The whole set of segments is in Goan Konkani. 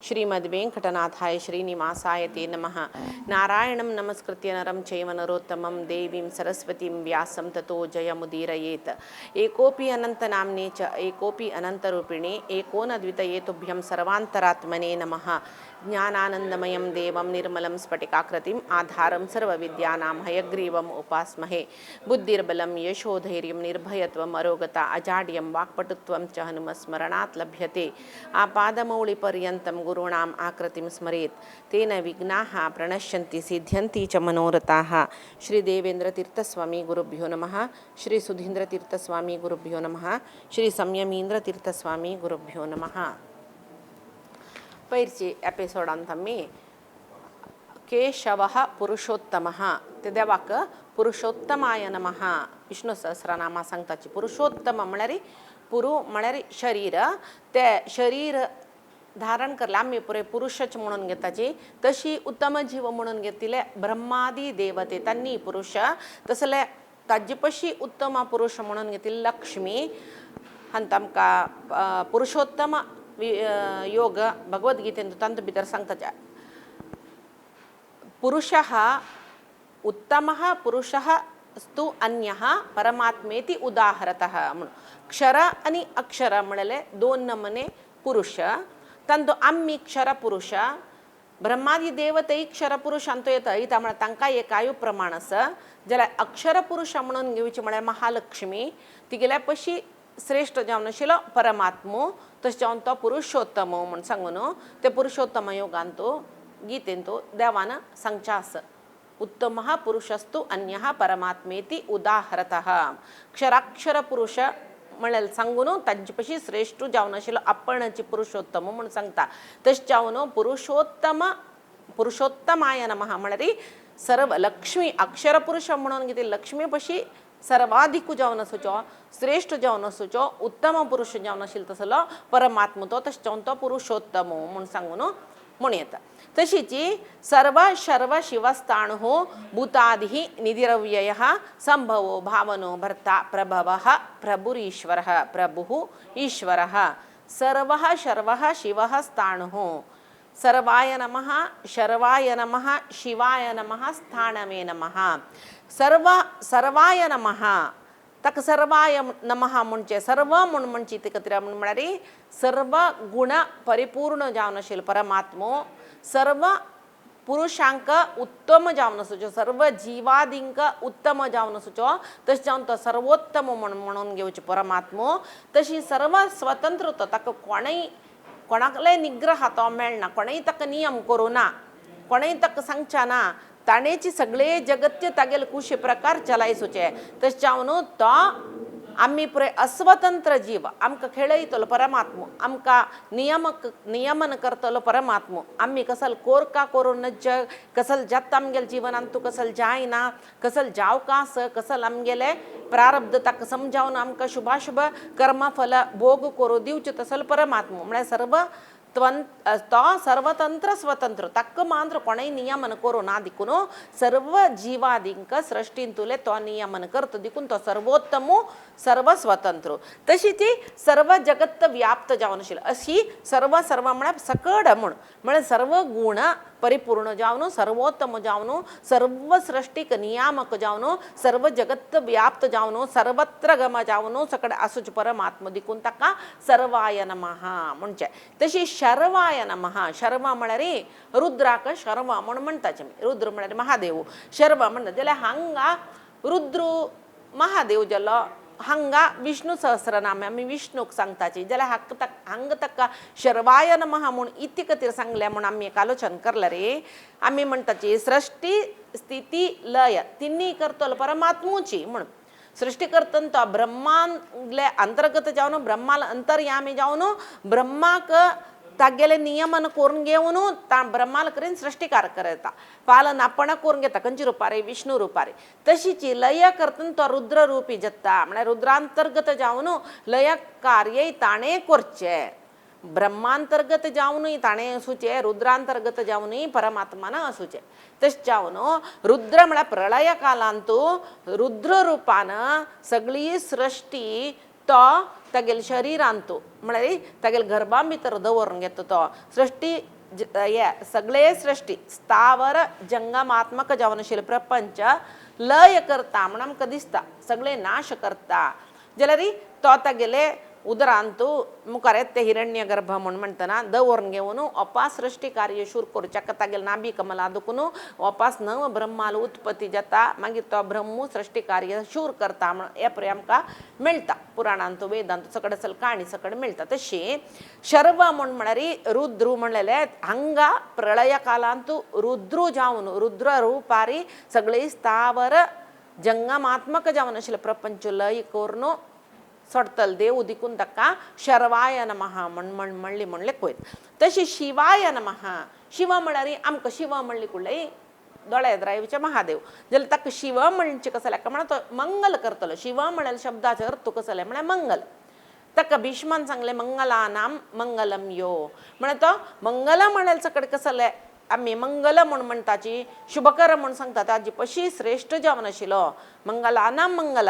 श्रीमद्वेङ्कटनाथाय श्रीनिवासाय ते नमः. नारायणं नमस्कृत्य नरं चैव नरोत्तमं देवीं सरस्वतीं व्यासं ततो जयमुदीरयेत्. एकोऽपि अनन्तनाम्ने च एकोऽपि अनन्तरूपिणे एको न द्वितये तुभ्यं सर्वान्तरात्मने नमः. ज्ञानानन्दमयं देवं निर्मलं स्फटिकाकृतिम् आधारं सर्वविद्यानां हयग्रीवम् उपास्महे. बुद्धिर्बलं यशोधैर्यं निर्भयत्वम् अरोगता अजाड्यं वाक्पटुत्वं च हनुमस्मरणात् लभ्यते. आपादमौलिपर्यन्तं गुरूणाम् आकृतिं स्मरेत् तेन विघ्नाः प्रणश्यन्ति सिद्ध्यन्ति च मनोरथाः. श्री देवेंद्र तीर्थस्वामी गुरुभ्यो नमः. श्री सुधींद्र तीर्थस्वामी गुरुभ्यो नमः. श्री संयमींद्र तीर्थस्वामी गुरुभ्यो नमः. पयरची एपिसोडांत आमी केशव पुरुषोत्तम ते देवाक पुरुषोत्तमाय नमः विष्णु सहस्रनामा सांगताची. पुरुषोत्तम म्हळ्यार पुरू म्हळ्यार शरीर, ते शरीर धारण करले आमी पुरे पुरुषच म्हणून घेताची, तशी उत्तम जीव म्हणून घेतिले ब्रह्मादी देवते तांनी पुरुष, तसले ताजे पशी उत्तम पुरुष म्हणून घेतिल्ले लक्ष्मी. हांत आमकां पुरुषोत्तम योग भगवद्गीतेन तांतूं भितर सांगता, पुरुषः उत्तमः पुरुषः स्तु अन्यः परमात्मेति उदाहरतः म्हणून. क्षर आनी अक्षर म्हणले दोन नमने पुरुष, तांतूं आमी क्षर पुरुष, ब्रह्मादी देवतेय क्षर पुरुषांतो येता इता म्हळ्यार तांकां एकाय प्रमाण आसा. जाल्यार अक्षर पुरुष म्हणून घेवची म्हळ्यार महालक्ष्मी, तिगेल्या पशी श्रेश्ठ जावन आशिल्लो परमात्मो, तशें जावन तो पुरुषोत्तम म्हूण सांगून ते पुरुषोत्तम योगांत गीतेंत देवान सांगचें आसा. उत्तमः पुरुषस्तु अन्यः परमात्मेति उदाहरतः. क्षराक्षर पुरुष म्हळ्यार सांगून तांचे पशी श्रेश्ठ जावन आशिल्लो आपणाची पुरुषोत्तम म्हूण सांगता. तशें जावन पुरुषोत्तम पुरुषोत्तमाय नमः म्हळ्यार सर्व लक्ष्मी अक्षर पुरुष म्हणून कितें लक्ष्मी पशी सर्वाधिकू जावन आसूचो, श्रेश्ठ जावन आसूचो, उत्तम पुरुष जावन आशिल्लो तसलो परमात्मा तो, तशें जावन तो पुरुषोत्तम म्हूण सांगून म्हूण येता. तशीच सर्व शर्व शिवस्थाणुः भूतादिः निधिरव्ययः संभवो भावनो भर्ता प्रभवः प्रभुरीश्वरः प्रभुः ईश्वरः. सर्वः शर्वः शिवः स्थाणुः. सर्वाय नमः, शर्वाय नमः, शिवाय नमः, स्थाणवे नमः. सर्व सर्वाय नमः, ताका सर्वाय नमः म्हणचें सर्व म्हूण म्हणची ती कित्याक म्हूण म्हळ्यार सर्व गुण परिपूर्ण जावन आशिल्लो परमात्मो, सर्व पुरुशांक उत्तम जावन आसूचो, सर्व जिवादींक उत्तम जावन आसूचो, तशें जावन तो सर्वोत्तम म्हूण म्हणून घेवचो परमात्मो. तशी सर्व स्वतंत्र तो, ताका कोणूय कोणाकलेय निग्रह तो मेळना, कोणूय ताका नियम करूं ना, कोणूय ताका सांगचे ना, ताणेची सगळे जगत्य तागेले कुशी प्रकार चलायसूचे. तशें जावन तो आमी पुराय अस्वतंत्र जीव, आमकां खेळयतलो परमात्मो, आमकां नियमक नियमन करतलो परमात्मो. आमी कसल कोरका करून नज्ज कसल जाता आमगेले जिवनांत, तूं कसल जायना, कसल जावका आस, कसल आमगेले प्रारब्ध ताका समजावन आमकां शुभाशुभ कर्मफल भोग करूं दिवचें तसल परमात्मो. म्हळ्यार सर्व त्वन तो सर्वतंत्र स्वतंत्र, ताका मात्र कोणेय नियमन करूं ना देखून सर्व जिवादींक सृश्टींतुले तो नियमन करता, देखून तो सर्वोत्तम सर्व स्वतंत्र. तशी ती सर्व जगत व्याप्त जावन आशिल्ली अशी सर्व सर्व म्हळ्यार सकड म्हूण, म्हळ्यार सर्व गुण परिपूर्ण जावन सर्वोत्तम जावन सर्व सृश्टीक नियामक जावन सर्व जगत व्याप्त जावन सर्वत्र गम जावन सकड आसूच परमात्मा, देखून ताका सर्वाय नमः म्हणचें. तशी शर्वाय नमः, शर्व म्हळ्यार रुद्राक शर्व म्हूण म्हणटाचे आमी, रुद्र म्हळ्यार महादेव, शर्व म्हणटा जाल्यार हांगा रुद्र महादेव जालो, हांगा विष्णु सहस्रनाम आमी विष्णूक सांगताची, जाल्यार हाका ताका हांगा ताका शर्वाय नमः म्हूण इति खातीर सांगलें म्हूण आमी एक आलोचन करलें रे. आमी म्हणटाची सृश्टी स्थिती लय तिन्ही करतलो परमात्मूची म्हूण, सृश्टी करतना तो ब्रह्मांतले अंतर्गत जावन ब्रह्माल अंतर्यामी जावन ब्रह्माक तागेले नियमन करून घेवन ब्रह्माल करीन सृश्टीकार करता, पालन आपण करून घेता खंयच्या रुपारे विष्णू रुपारे. तशीच लय करतना तो रुद्र रुपी जाता, म्हळ्यार रुद्रांतर्गत जावन लय कार्य ताणें करचें, ब्रह्मांतर्गत जावनूय ताणें आसूचें, रुद्रांतर्गत जावनूय परमात्मान आसूचें. तशें जावन रुद्र म्हळ्यार प्रळय कालांतू रुद्र रुपान सगळी सृश्टी तो तागेले शरिरांतू म्हळ्यार तागेले गर्भा भितर दवरून घेता तो सृश्टी हे सगळे सृश्टी स्थावर जंगमात्मक जावन आशिल्ले प्रपंच लय करता म्हण आमकां दिसता, सगळे नाश करता. जाल्यार तो तागेले उदरांतू मुखार येता ते हिरण्य गर्भ म्हूण म्हणटना दवरून घेवन अपास सृश्टी कार्य शूर करूच्याक तागेले नाभी कमला दुखून अपास नव ब्रह्माल उत्पत्ती जाता. मागीर तो ब्रह्म सृश्टी कार्य शूर करता म्हण हे पळय आमकां मेळटा पुराणांतू वेदांतू सकड असल काणी सकड मेळटा. तशी शर्व म्हूण म्हळ्यार रुद्रू म्हणलेले हांगा प्रळय कालांतू रुद्रू जावन रुद्र रुपारी सगळी स्थावर जंगमात्मक जावन आशिल्ले प्रपंच लय करून सोडतल देव दिकून ताका शर्वाय नमः म्हण म्हण म्हणली म्हणले कोयत. तशी शिवाय नमः, शिव म्हळ्यार आमकां शिव म्हणली कुडले दोळे द्रायवचे महादेव जाल्यार ताका शिव म्हणचे कसलें काय म्हळ्यार तो मंगल करतलो. शिव म्हळ्यार शब्दाचो अर्थ कसलें म्हळ्यार मंगल. ताका भीष्मान सांगलें मंगलानाम मंगलम यो म्हळ्यार तो मंगल म्हळ्यार सकड कसलें आमी मंगल म्हूण म्हणटाची शुभकर म्हूण सांगता ताजी पशी श्रेश्ठ जावन आशिल्लो मंगलानाम मंगल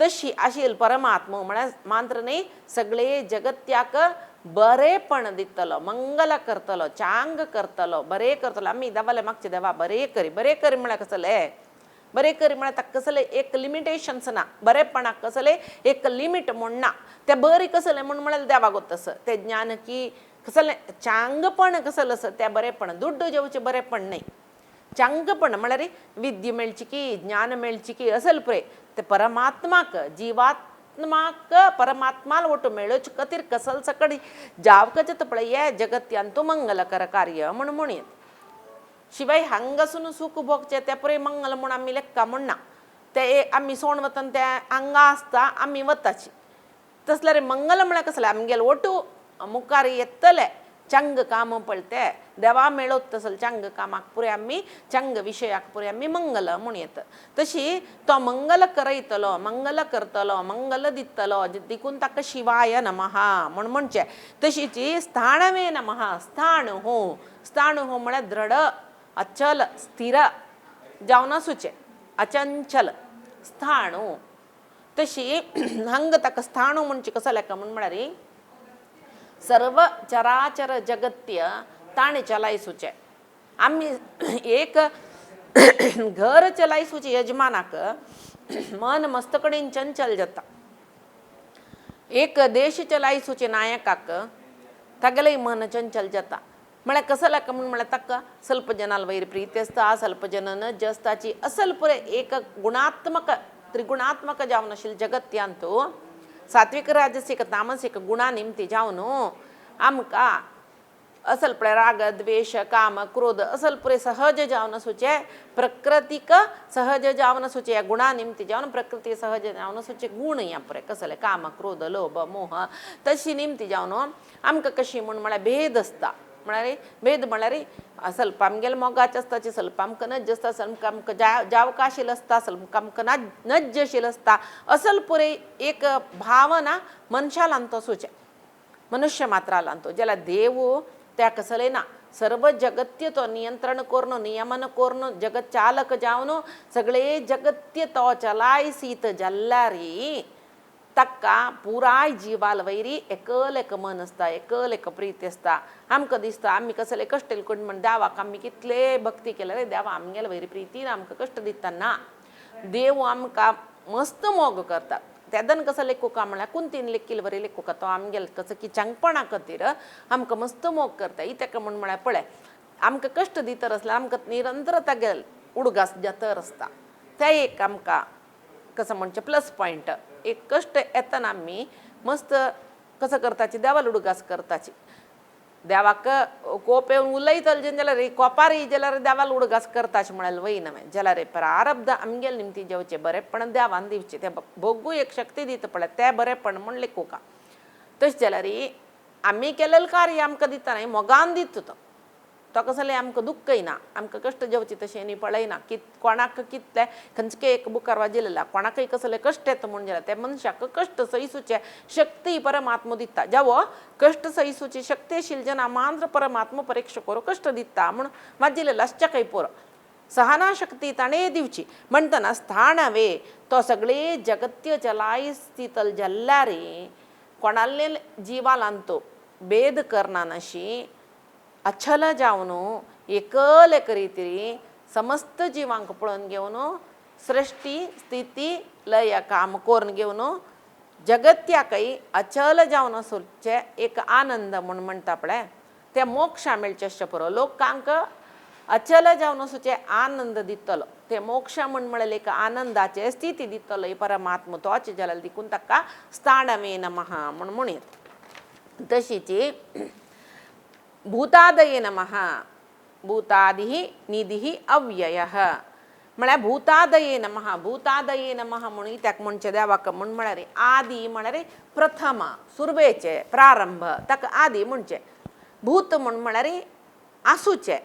तशी आशिल्लो परमात्मा म्हळ्यार मात्र न्ही सगळे जगत्याक बरेपण दितलो, मंगल करतलो, चांग करतलो, बरें करतलो. आमी देवाले मागचे देवा बरें करी, बरें करी म्हळ्यार कसलें बरें करी म्हळ्यार ताका कसलें एक लिमिटेशन्स ना, बरेपणाक कसलें एक लिमीट म्हूण ना. तें बरें कसलें म्हूण म्हळ्यार देवाक तसं तें ज्ञान की कसलें चांगपण कसलें आसा तें बरेपण, दुड्डू जेवचें बरेपण न्हय. चांगपण म्हळ्यार विद्या मेळची की ज्ञान मेळची की असल पळय तें परमात्माक जिवात्माक परमात्माल ओटू मेळोवचे खातीर कसल सकड जावकच पळय हे जगत्यांतू मंगलकर कार्य म्हूण म्हणयत. शिवाय हांगासून सूख भोगचें तें पळय मंगल म्हूण आमी लेखा म्हणना, तें आमी सोण वतना तें हांगा आसता आमी वताची. तसल्यार मंगल म्हळ्यार कसलें आमगेले ओटू मुखार येतले चंग काम पळय ते देवा मेळत तसल चंग कामाक पुरे आमी चंग विशयाक पुरे आमी मंगल म्हूण येता. तशी तो मंगल करयतलो, मंगल करतलो, मंगल दितलो देखून ताका शिवाय नमः म्हूण म्हणचें. तशीची स्थाणवे नमः, स्थाण हो, स्थाण हो म्हळ्यार दृढ अचल स्थिर जावन आसूचें, अचंचल स्थाणू. तशी हांगा ताका स्थाणू म्हणचे कसो लेखा म्हूण म्हळ्यार सर्व चराचर जगत्य ताणें चलायसूचें. आमी एक घर चलायसूचें यजमानाक मन मस्त कडेन चंचल जाता. एक देश चलायसूचें नायकाक तागेलें मन चंचल जाता. म्हळ्यार कसो लेखा म्हूण म्हळ्यार ताका स्वल्प जनाल वयर प्रीती आसता, स्वल्प जन नज आसताची असल पुरे एक गुणात्मक त्रिगुणात्मक जावन आशिल्लें जगत्यांतू सात्विक राजसीक तामसीक गुणा निमती जावन आमकां असल पळय राग द्वेश काम क्रोध असल पुरे सहज जावन आसूचे प्रकृतीक सहज जावन आसूचे ह्या गुणा निमती जावन प्रकृती सहज जावन आसूचे गुण ह्या पुरे कसले काम क्रोध लोभ मोह तशी निमती जावन आमकां कशी म्हूण म्हळ्यार भेद आसता. म्हळ्यार भेद म्हळ्यार स्वल्प आमगेले मोगाचे आसता, स्वल्प आमकां नज्ज आसता, स्वल्प आमकां जावकाशील आसता, स्वल्प आमकां नज्जशील आसता. असल पुरे एक भावना मनशालांत आसूचें, मनुष्य मात्रालांत. जाल्यार देव त्या कसलें ना, सर्व जगत्य तो नियंत्रण करून नियमन करून जगत चालक जावन सगळे जगत्य तो चलायसीत जाल्यार ताका पुराय जिवाल वैरी एकल एक मन आसता, एकल एक प्रीती आसता. आमकां दिसता आमी कसले कश्ट कोण म्हण देवाक आमी कितले भक्ती केले रे देवा आमगेले वैरी प्रितीन आमकां कश्ट दिता ना. देव आमकां मस्त मोग करता. तेदन कसो लेखुका म्हळ्यार कुंतीन लेखील बरी लेखुका तो आमगेले कसो की चांगपणा खातीर आमकां मस्त मोग करता. इत्याक म्हूण म्हळ्यार पळय आमकां कश्ट दितर आसल्यार आमकां निरंतर तागेले उडगास जातर आसता. तें एक आमकां कसो म्हणचें प्लस पॉयंट. एक कश्ट येतना आमी मस्त कसो करताची देवाल उडगास करताची. देवाक कोप येवन उलयतले जेन्ना जाल्यार कोपार येयी जाल्यार देवाल उडगास करताची म्हळ्यार वयना मागीर. जाल्यार प्रारब्ध आमगेले निमती जेवचें बरेपण देवान दिवचें, तें भोगू एक शक्ती दिता पळय तें बरेपण म्हूण लेखुका. तशें जाल्यार आमी केलेलें कार्य आमकां दिता न्ही मोगान दिता तो, तो कसलें आमकां दुख्ख येना, आमकां कश्ट जेवचे तशें न्ही पळयना कित कोणाक कितलें खंयचे एक बुकार वाजिल्लें कोणाकय कसलें कश्ट येता म्हूण जाल्यार त्या मनशाक कश्ट सहिसूचे शक्ती परमात्मा दिता. जावो कश्ट सहिसूची शक्ती आशिल्ली जेन्ना मात्र परमात्मा परीक्षा करूं कश्ट दिता म्हूण वाजिल्लें आसच्या काय पुरो सहना शक्ती ताणें दिवची. म्हणटना स्थाणवे तो सगळे जगत्य चलाय स्थितल जाल्यार कोणाले जिवालांतो भेद करनाशी अचल जावन एकल एक रितीन समस्त जिवांक पळोवन घेवन सृश्टी स्थिती लय काम करून घेवन जगत्याकय अचल जावन आसचे एक आनंद म्हूण म्हणटा पळय ते मोक्षा मेळचे अशें पुरो लोकांक अचल जावन आसूचे आनंद दितलो ते मोक्ष म्हण म्हणलें एक आनंदाचे स्थिती दितलो ही परमात्मा तोच जाल्यार देखून ताका स्थाणवे नमः म्हूण म्हणयत. तशीच भूतादये नमः भूतादिः निधिः अव्ययः म्हळ्यार भूतादये नमः भूतादये नमः म्हणून कित्याक म्हणचें देवाक म्हूण म्हळ्यार आदी म्हळ्यार प्रथम सुरवेचे प्रारंभ ताका आदी म्हणचें. भूत म्हूण म्हळ्यार आसूचें.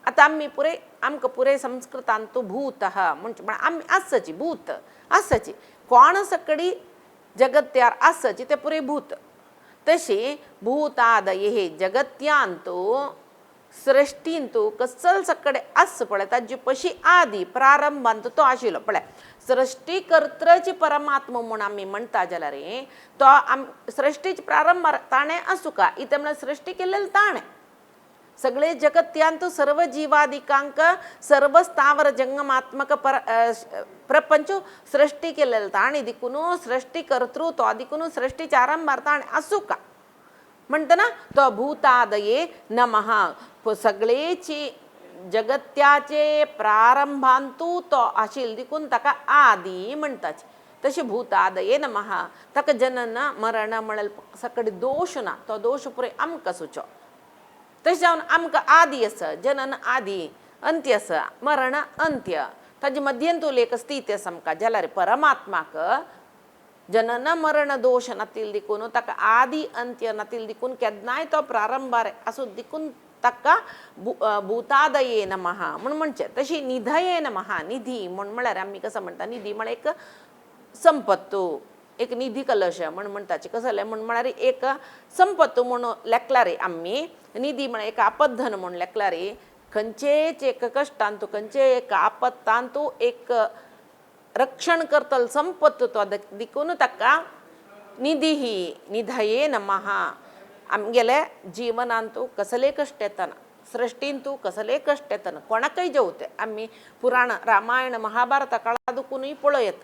आतां आमी पुराय आमकां पुराय संस्कृतांत भूतः म्हणचे म्हळ्यार आमी आसची भूत आसची कोण सकडी जगत्यार आसची तें पुराय भूत. तशी भूतादये जगत्यांत सृश्टींत कसल सकडे आस पळय ताजी पशी आदी प्रारंभांत तो आशिल्लो पळय सृश्टी कर्त्रची परमात्मा म्हूण आमी म्हणटा जाल्यार तो आम सृश्टीचे प्रारंभार ताणें आसूका इतें म्हळ्यार सृश्टी केल्लें ताणें सगळे जगत्यांत सर्व जिवादिकांक सर्व स्थावर जंगमात्मक पर प्रपंच सृश्टी केलेलं ताणें देखून सृश्टी कर्तृ तो देखून सृश्टीच्या आरंभार ताणें आसूका म्हणटना तो भूतादये नमः सगळेची जगत्याचे प्रारंभांतू तो आशिल्लो देखून ताका आदी म्हणटाचे. तशें भूतादये नमः ताका जनन मरण म्हणल्यार सगळे दोश ना तो दोश पुराय आमकां सुचो. तशें जावन आमकां आदी आसा जनन आदी अंत्य आसा मरण अंत्य ताजे मध्यंतूल एक स्थिती आसा आमकां जाल्यार परमात्माक जनन मरण दोश नातिल्लो देखून ताका आदी अंत्य नातिल्लो देखून केन्नाय तो प्रारंभार आसूं देखून ताका भूतादये नमः म्हूण म्हणचें. तशी निधये नमः निधी म्हूण म्हळ्यार आमी कसो म्हणटा निधी म्हळ्यार एक संपत्तू एक निधी कलश म्हूण म्हणटाचे कसलें म्हूण म्हळ्यार एक संपत्तू म्हूण लेखला रे आमी निधी म्हळ्यार एक आपद्धन म्हूण लेखला रे खंयचेच एक कश्टांतू खंयचेय एक आपत्तांतू एक रक्षण करतलो संपत्त तो देखून ताका निधी निधये नमः. आमगेले जिवनांतू कसले कश्ट येतना सृश्टींतू कसले कश्ट येतना कोणाकय जेवते आमी पुराण रामायण महाभारत काळा दुखूनय पळयत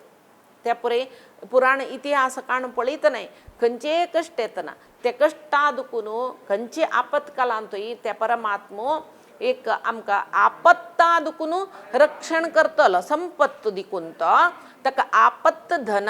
त्या पुराय पुराण इतिहास काण पळयतनाय खंयचेय कश्ट येतना ते कश्टा दुखून खंयचे आपत्कालांतूय त्या परमात्मो एक आमकां आपत्ता दुखून रक्षण करतलो संपत्त देखून तो ताका आपत्त धन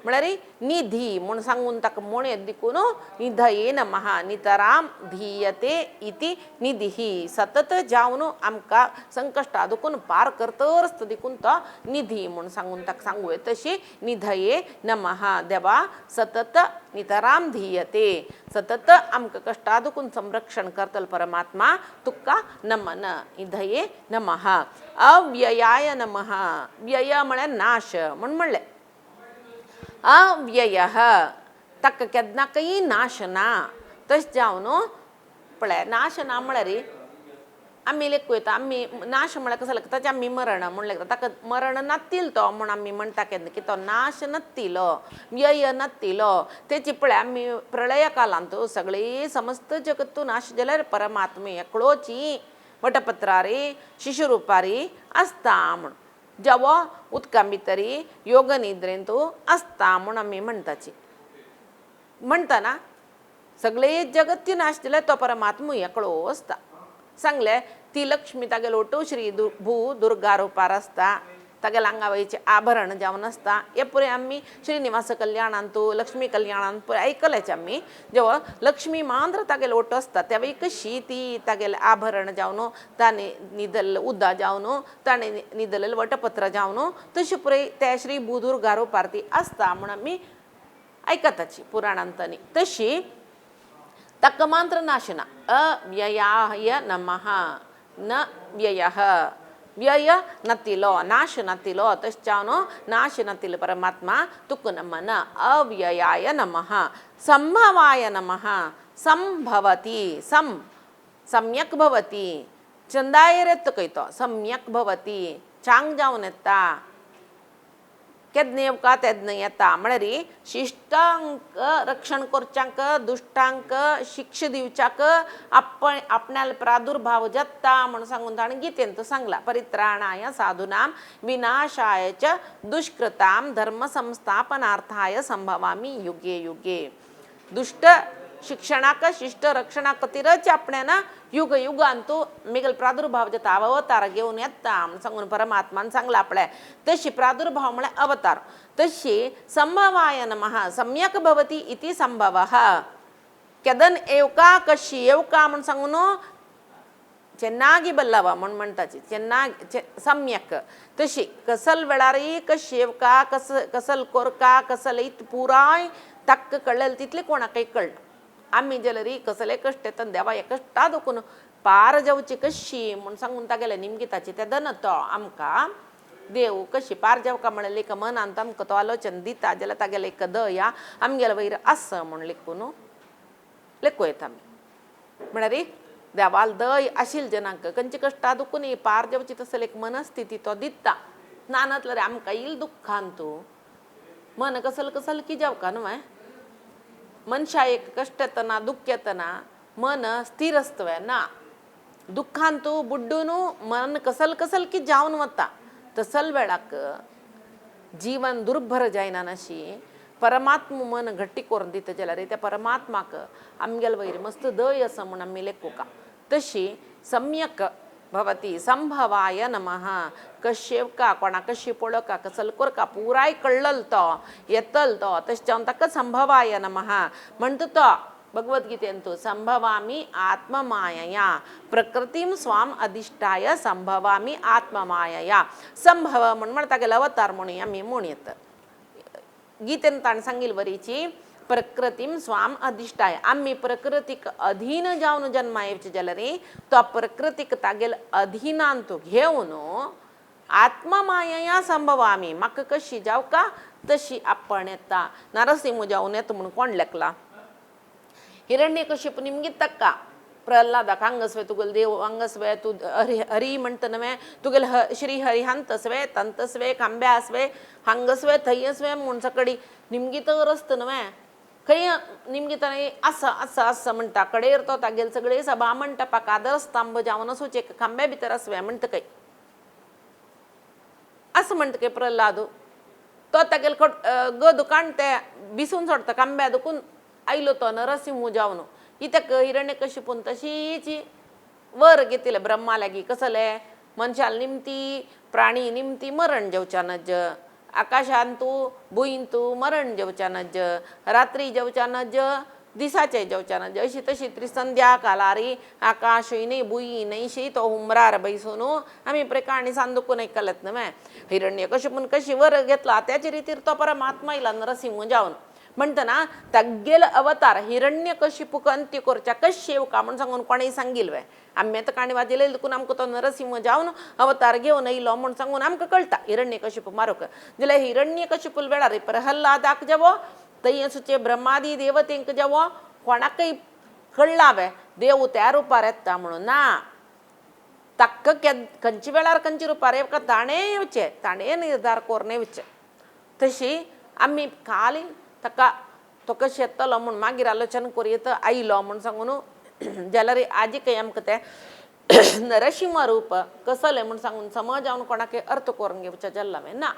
म्हळ्यार निधी म्हूण सांगून ताका म्हणयत देखून निधये नमः नितराम धीयते इति निधी सतत जावन आमकां संकश्टा दुखून पार करतरच देखून तो निधी म्हूण सांगून ताका सांगूं येता. तशी निधये नमः देवा सतत नितराम धीयते सतत आमकां कश्टा दुखून संरक्षण करतलो परमात्मा तुका नमन निधये नमः. अव्ययाय नमः व्यय म्हळ्यार नाश म्हूण म्हणलें. अव्ययः ताका केन्नाकय नाश ना तशें जावन पळय नाश ना म्हळ्यार आमी लेखूं येता आमी नाश म्हळ्यार कसो लेखता ताचें आमी मरण म्हूण लेखता ताका मरण नातिल तो म्हूण आमी म्हणटा केन्ना की तो नाश नातिलो व्यय नातिलो तेची पळय आमी प्रळय कालांत सगळी समस्त जगत्तू नाश जाल्यार परमात्मे एकलोची वटपत्रारी शिशुरुपारी आसता म्हूण जेवो उदका भितरी योग निद्रेंतू आसता म्हूण आमी म्हणटाची म्हणटना सगळे जगत्य नाश जाल्यार तो परमात्मा एकलो आसता. सांगलें ती लक्ष्मी तागेलो ओटू श्री भू दुर्गा रुपार आसता तागेल्या आंगा वयचें आभरण जावन आसता हें पुराय आमी श्रीनिवास कल्याणांतू लक्ष्मी कल्याणांत पुराय आयकलेच आमी. जेवा लक्ष्मी मात्र तागेलो ओटो आसता तेवूय कशी ती तागेलें आभरण जावन ताणें न्हिदल्लें उदक जावन ताणें न्हिदलेलें वटपत्र जावन तशें पुराय ते श्री भू दुर्गा रुपार ती आसता म्हूण आमी आयकताची पुराणांतनी. तशी ताका मात्र नाश ना अव्ययाय नमः न व्ययः व्यय नातिलो नाश नातिलो तशें जावन नाश नातिलो परमात्मा तुका नमन अव्ययाय नमः. संभवाय नमः संभवति सम सम्यक भवति चंदायर येता खंय तो सम्यक भवति चांग जावन येता केन्ना येवका तेन्ना येता. म्हळ्यार शिश्टांक रक्षण करच्यांक, दुश्टांक शिक्षा दिवच्याक आपण आपणाल प्रादुर्भाव जाता म्हूण सांगून ताणें गीतेंत सांगला. परित्राणाय साधुनां विनाशाय च दुष्कृतां धर्म संस्थापनार्थाय संभवामी युगे युगे. दुश्ट शिक्षणाक शिश्ट रक्षणा खातीरच आपण्यान युग युगांतू मिगल प्रादुर्भाव जाता, अवतार घेवन येता म्हूण सांगून परमात्मान सांगला आपल्या. तशी प्रादुर्भाव म्हळ्यार अवतार. तशी संभवाय नमः सम्यक भवती इति संभवः. केदन येवका कशी येवका म्हूण सांगून ಚೆನ್ನಾಗಿ ಬಲ್ಲವ म्हूण म्हणटाची ಚೆನ್ನಾಗಿ सम्यक. तशी कसल वेळारय कशी येवका कस कसल कोरका कसल इत पुराय ताक्क कळ्ळें तितलें कोणाकय कळना. आमी जाल्यार कसले कश्ट येता देवा हे कश्टा दुखून पार जावची कशी म्हूण सांगून तागेलें निमगिताची तेदन तो आमकां देव कशी पार जावका म्हणलें एक मनांत आमकां तो आलोचन दिता जाल्यार तागेलें एक दया आमगेले वयर आसा म्हूण लेखून लेखूं येता आमी. म्हळ्यार देवाल दय आशिल्ले जनांक खंयचे कश्टा दुखून पार जावची तसली एक मनस्थिती तो दिता. ना नासल्यार आमकां येयल दुख्खांतू मन कसल कसल की जावका न्हू. मनशा एक कश्ट येतना दुख्ख येतना मन स्थिर आसता ना, दुख्खांतू बुड्डून मन कसल कसल की जावन वता. तसल वेळाक जीवन दुर्भर जायना अशी परमात्मा मन घट्टी करून दिता जाल्यार त्या परमात्माक आमगेले वयर मस्त दय आसा म्हूण आमी लेखुका. तशी सम्यक भवती संभवाय नमः. कशेवका कोणा कशी पळोवका कसल कोरका पुराय कळ्ळल तो येतल तो तशें जावन ताका संभवाय नमः म्हणटा तो भगवद्गीतेंतु संभवामी आत्ममायया प्रकृतीं स्वाम अधिष्ठाय संभवामी आत्ममायया. संभव म्हूण म्हणटा तागेलो अवतार म्हणून आमी म्हूण येता. गीतेन ताणें सांगिल्ले वरीची प्रकृतीं स्वाम अधिष्ठाय आमी प्रकृतीक अधीन जावन जन्मा येवचे जाल्यार तो प्रकृतीक तागेल अधीनांत घेवन आत्ममायया संभवामी म्हाका कशी जावका तशी आपण येता. नरसिंह जावन येता म्हूण कोण लेखला? हिरण्यकश्यप निमगीत ताका प्रल्हादाक हांगसवे तुगेले देव हांगसवे तूं हरी हरी म्हणटा न्हय तुगेले श्री हरी हांतसवे तंतसवे खांब्या आसवे हांगसवे थंयसवे म्हूण सकडी निमगीत रस्त न्हय खंय निमगितना आसा आसा आसा म्हणटा कडेर तो तागेले सगळे सभा मंटपाक आदरस्तंभ जावन वचूचे खांब्या भितर आसवे म्हणटा खंय असं म्हणटा खंय प्रल्हाद तो तागेले गद काण ते बिसून सोडटा खांब्या दुखून आयलो तो नरसिंह जावन कित्याक हिरण्यकशिपून तशीच वर घेतिल्लें ब्रह्मा लागीं कसलें मनशाल निमती प्राणी निमती मरण जेवच्या नज आकाशांतू भुंयंतू मरण जेवच्या नज रात्री जेवच्या नज दिसाचे जेवच्या नज अशी तशी त्रिसंध्या कालारी आकाशय न्हय भूंय न्हय तो हुमरार बैसून आमी प्रकाणी सांदुकून आयकलेत न्हय. हिरण्यकशिपून कशी वर घेतला त्याचे रितीर तो परमात्मा येयला नरसिंह जावन म्हणटना तागेलो अवतार हिरण्यकशिपूक अंत्य करच्या कशें येवका म्हूण सांगून कोणेय सांगिल्लें वे आमी आतां काणी वाजिल्ले देखून आमकां तो नरसिंह जावन अवतार घेवन येयलो म्हूण सांगून आमकां कळटा हिरण्यकशिपू मारूंक. जाल्यार हिरण्यकशिपूल वेळार प्रहल्लादाक जावो थंय सुचे ब्रह्मादी देवतेंक जावो कोणाकय कळ्ळा वे देव त्या रुपार येता म्हणून ना. ताका खंयच्या वेळार खंयच्या रुपार येवका ताणें येवचें ताणें निर्धार करून येवचें. तशी आमी खाली ताका तो कशें येतलो म्हूण मागीर आलोचन करुया आयलो म्हूण सांगून जाल्यार आजी खंय आमकां तें नरसिंह रूप कसलें म्हूण सांगून समज जावन कोणाकय अर्थ करून घेवचें जाल्लें ना.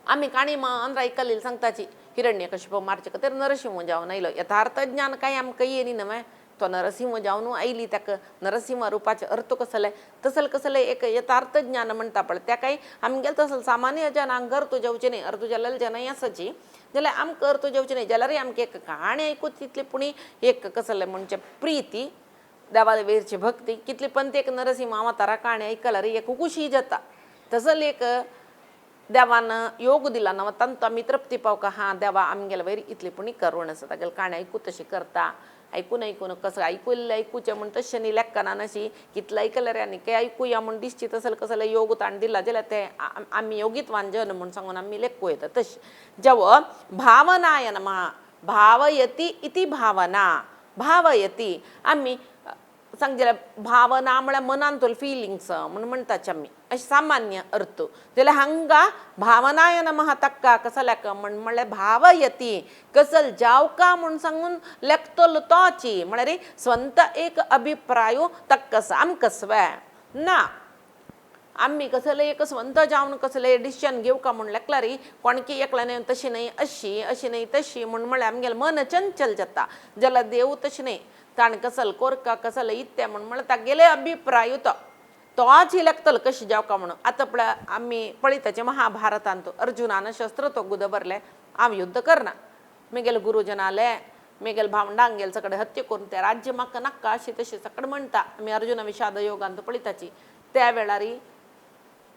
आमी काणी मान आयकल्ली सांगताची हिरण्यकशिपू मारचे खातीर नरसिंह जावन आयलो. यथार्थ ज्ञान कांय आमकां येनी न्हय तो नरसिंह जावन आयली ताका नरसिंह रुपाचें अर्थ कसलें तसलें कसलें एक यथार्थ ज्ञान म्हणटा पळय त्या काय आमगेलें तसलें सामान्य जनांक अर्थ जावचें न्हय. अर्थ जाल्ले जनाय आसाची जाल्यार आमकां अर्थ जावचें न्हय जाल्यारय आमकां एक काणी आयकूं तितली पूण एक कसलें म्हणचें प्रिती देवाले वयरची भक्ती कितली पण एक नरसिंह अवतारा काणी आयकल्यार एक खुशी जाता. तसलें एक देवान योग दिला न्हू तांतू आमी तृप्ती पावका हां देवा आमगेले वयर इतली पूण करुण आसा तागेले काणी आयकूं तशी करता आयकून आयकून कसं आयकुल्लें आयकुचें म्हूण तशें न्ही लेखना अशी कितलें आयकल्यार आनी काय आयकुया म्हूण दिसची तसलें कसलें योग ताणें दिला जाल्यार तें आमी योगीतवान जन म्हूण सांगून आमी लेखूं येता. तशें जेव भावनाय नमः भावयती इति भावना भावयती आमी सांग जाल्यार भावना म्हळ्यार मनांतलो फिलिंग्स म्हूण म्हणटाचे आमी, अशें सामान्य अर्थ. जाल्यार हांगा भावनाय नमः ताका कसो लेख म्हण म्हणल्यार भावयती कसल जावका म्हूण सांगून लेखतलो तोची, म्हळ्यार स्वंत एक अभिप्राय ताका आमकां ना. आमी कसले एक स्वंत जावन कसले डिसिजन घेवका म्हूण लेखल्यार कोणकी एकल्यान तशी न्हय अशी, अशी न्हय तशी म्हूण म्हळ्यार आमगेलें मन चंचल जाता. जाल्यार देव तशें न्हय, ताणें कसल कोरका कसल इत्तें म्हूण म्हळ्यार तागेले अभिप्राय तो तोच लेखतलो कशें जावका म्हणून. आतां पळय आमी पळयताचे महाभारतांत अर्जुनान शस्त्र तो दवरलें, हांव युद्ध करना, मेगेले गुरुजनाले मेगेले भावंडांगेल सगळे हत्या करून ते राज्य म्हाका नाका अशें तशें सगळें म्हणटा आमी अर्जुन विषाद योगांत पळयताची. त्या वेळार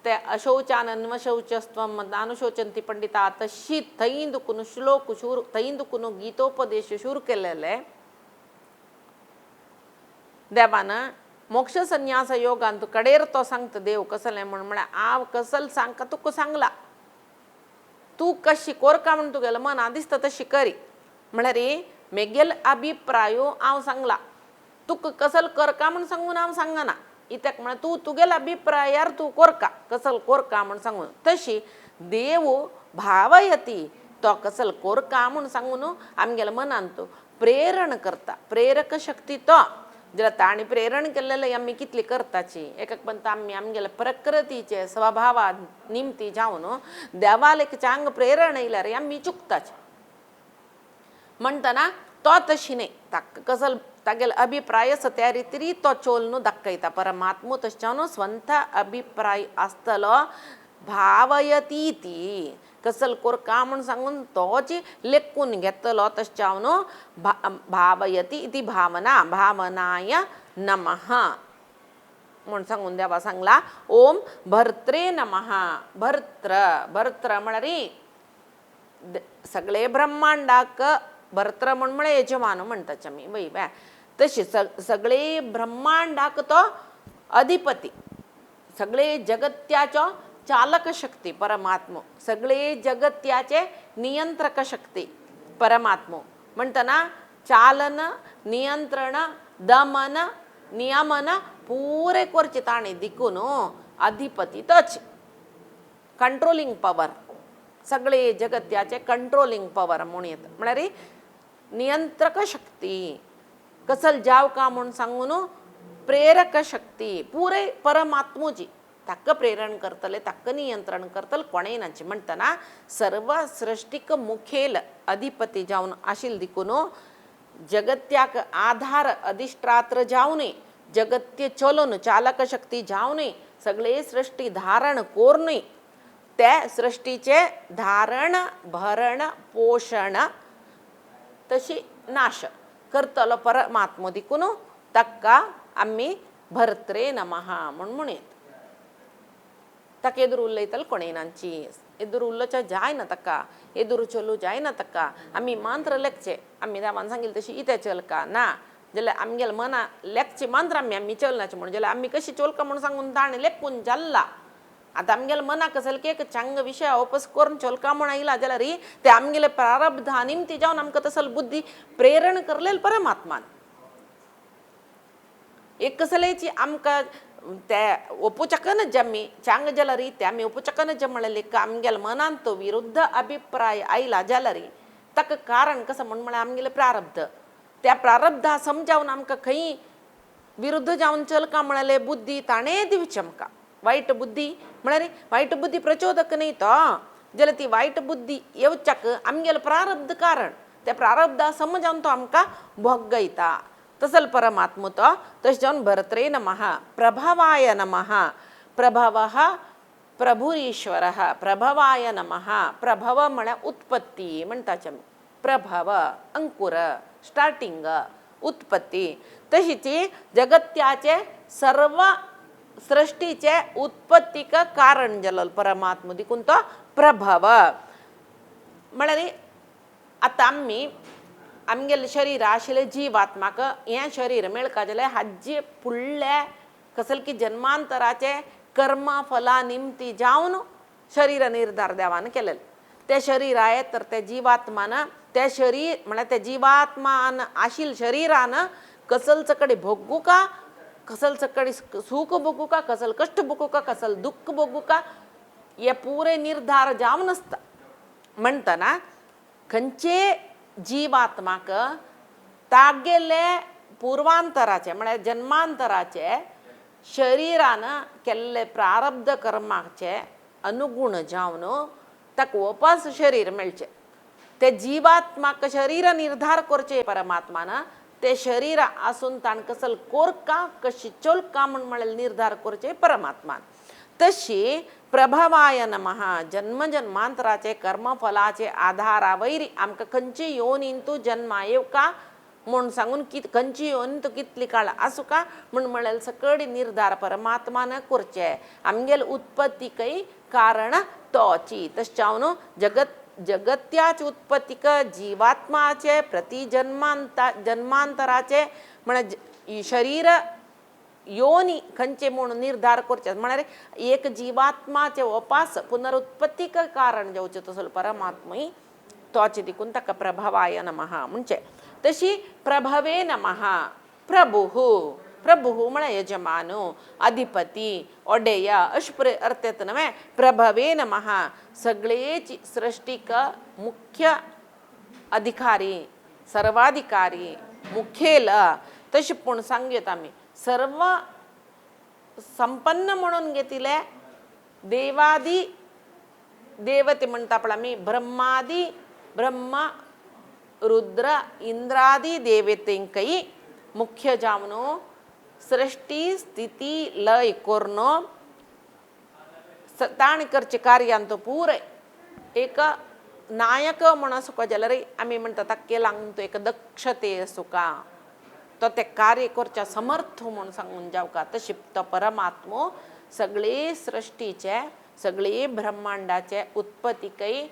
ते अशौचान अन्वशौचस्त्वं नानुशोचंती पंडिता तशी थंय दुखून श्लोक शूर थंय दुखून गीतोपदेश शूर केलेले देवान मोक्ष संन्यास योगांत कडेर तो सांगता देव कसलें म्हूण म्हळ्यार हांव कसल सांगका तुका सांगला, तूं कशी कोरका म्हूण तुगेलें मना दिसता तशी करी, म्हळ्यार मेगेल अभिप्रायो हांव सांगला, तुका कसल करका म्हूण सांगून हांव सांगना, कित्याक म्हळ्यार तूं तुगेल्या अभिप्रायार तूं कोरका कसल कोरका म्हूण सांगून. तशी देव भावयती तो कसल कोरका म्हूण सांगून आमगेल्या मनांत प्रेरण करता, प्रेरक शक्ती तो. जाल्यार ताणें प्रेरण केल्लें आमी कितली करताची एक एक आमी आमगेल्या प्रकृतीचे स्वभावा निमती जावन देवाक एक चांग प्रेरण येयल्यार आमी चुकताची म्हणटना तो तशी न्हय, ताका कसल तागेलो अभिप्राय आसा त्या रितीन तो चोल न्हू दाखयता परमात्मो. तशें जावन स्वंत अभिप्राय आसतलो भावयती ती कसल कोरका म्हूण सांगून तोच लेखून घेतलो. तशें जावन भावयती इति भावना, भावनाय नमः म्हूण सांगून देवा सांगला. ओम भर्त्रे नमः. भर्त्र भर्त्र म्हळ्यार सगळे ब्रह्मांडाक भर्त्र म्हूण म्हळ्यार यजमान म्हणटाचे आमी वय वे, तशी सगळे ब्रह्मांडाक तो अधिपती, सगळे जगत्याचो चालक शक्ती परमात्मो, सगळे जगत्याचे नियंत्रक शक्ती परमात्मो. म्हणटना चालन नियंत्रण दमन नियमन पुरे करचे ताणें दिकून अधिपती तोच, कंट्रोलिंग पवर, सगळे जगत्याचे कंट्रोलिंग पवर म्हूण येता, म्हळ्यार नियंत्रक शक्ती कसल जावका म्हूण सांगून प्रेरक शक्ती पुरे परमात्मोची, ताका प्रेरण करतले ताका नियंत्रण करतले कोणें नाची. म्हणटना सर्व सृश्टीक मुखेल अधिपती जावन आशिल्ले देखून जगत्याक आधार अधिष्ठात्र जावनूय जगत्य चलोवन चालक शक्ती जावनूय सगळे सृश्टी धारण कोरनूय ते सृश्टीचे धारण भरण पोशण तशी नाश करतलो परमात्मो देखून ताका आमी भर्त्रे नमः म्हूण म्हणयत. ताका एदुर उलयतले कोणेनांची एदुर उलोवच्या जायना ताका, एदुर चलू जायना ताका. आमी मंत्र लेखचे आमी देवान सांगिल्लें तशी इतें चलका ना जाल्यार आमगेले मना लेखचे मंत्र आमी आमी चलनाचे म्हूण, जाल्यार आमी कशी चलका म्हूण सांगून ताणें लेखून जाल्ला. आतां आमगेले मनाक कसले की एक चांग विशय ओपस करून चलका म्हूण आयला जाल्यार ते आमगेले प्रारब्धा निमती जावन आमकां तसल बुद्धी प्रेरण करलेले परमात्मान. एक कसलेची आमकां ते ओपुचकनच आमी चांग जाल्यार ते आमी ओपुचकनच म्हणलें आमगेले मनांत तो विरुद्ध अभिप्राय आयला जाल्यार ताका कारण कसो म्हूण म्हळ्यार आमगेलें प्रारब्ध. त्या प्रारब्धा समजावन आमकां खंय विरुद्ध जावन चलका म्हळ्यार बुद्धी ताणें दिवची आमकां. वायट बुद्धी म्हळ्यार वायट बुद्धी प्रचोदक न्हय तो, जाल्यार ती वायट बुद्धी येवच्याक आमगेलें प्रारब्ध कारण, त्या प्रारब्धा समजावन तो आमकां भोगयता. तसल परमात्मो तो. तशें जावन भर्त्रे नमः प्रभवाय नमः. प्रभवः प्रभुरीश्वरः प्रभवाय नमः. प्रभव म्हळ्यार उत्पत्ती म्हणटाचे आमी, प्रभव अंकुर स्टार्टिंग उत्पत्ती. तशीच जगत्याचे सर्व सृष्टीचे उत्पत्तीक कारण जालो परमात्मो देखून तो प्रभव. म्हळ्यार आतां आमी आमगेलें शरीर आशिल्लें जिवात्माक हें शरीर मेळका जाल्यार हाजे फुडले कसले की जन्मांतराचे कर्मा फला निमती जावन शरीर निर्धार देवान केलेलें. तें शरीर आहे तर त्या जिवात्मान त्या शरीर म्हळ्यार त्या जिवात्मान आशिल्ल्या शरीरान कसलच कडेन भोगूका कसल सकाळी सुख भोगूका, कसल कश्ट भोगूका, कसल दुःख भोगूका, हे पुरे निर्धार जावन आसता. म्हणटना खंयचे जिवात्माक तागेले पुर्वांतराचे म्हळ्यार जन्मांतराचे शरिरान केल्ले प्रारब्ध कर्माचे अनुगुण जावन ताका वपास शरीर मेळचें. ते जिवात्माक शरीर निर्धार करचें परमात्मान, ते शरीर आसून ताण कसल कोरका कशी चोलका म्हूण म्हळ्यार निर्धार करचें परमात्मान. तशी प्रभवाय नमः जन्म जन्मांतराचे कर्मफलाचे आधारावयर आमकां खंयचे योनींतू जन्मा येवका म्हूण सांगून खंयची योनींतू कितली काळ आसूका म्हूण म्हळ्यार सकड निर्धार परमात्मान करचे. आमगेले उत्पत्तीकय कारण तोची. तशें जावन जगत्याच उत्पत्तीक जिवात्माचे प्रति जन्मांतराचे म्हळ्यार शरीर योनी खंयचे म्हूण निर्धार करचे म्हळ्यार एक जिवात्माचे वपास पुनरुत्पत्तीक कारण जावचें तसो परमात्मय तोचे देखून ताका प्रभवाय नमः म्हणचें. तशी प्रभवे नमः प्रभुः, प्रभुः म्हळ्यार यजमानो, अधिपती, ओडेय अशें अर्थ येता न्हय. प्रभवे नमः सगळेच सृश्टीक मुख्य अधिकारी, सर्वाधिकारी, मुखेल तशें पूण सांगूंक आमी सर्व संपन्न म्हणून घेतिल्ले देवादी देवते म्हणटा पळय आमी, ब्रह्मादी ब्रह्मा रुद्र इंद्रादी देवतेंकय मुख्य जावन सृश्टी स्थिती लय करून ताणें करचे कार्यांत पुराय एक नायक म्हूण आसूंक जाल्यार आमी म्हणटा ताका लागून एक दक्षते आसूंका, तो तें कार्य करच्या समर्थ म्हूण सांगून जावका. तशी तो परमात्मो सगळे सृश्टीचे सगळे ब्रह्मांडाचे उत्पत्तीकय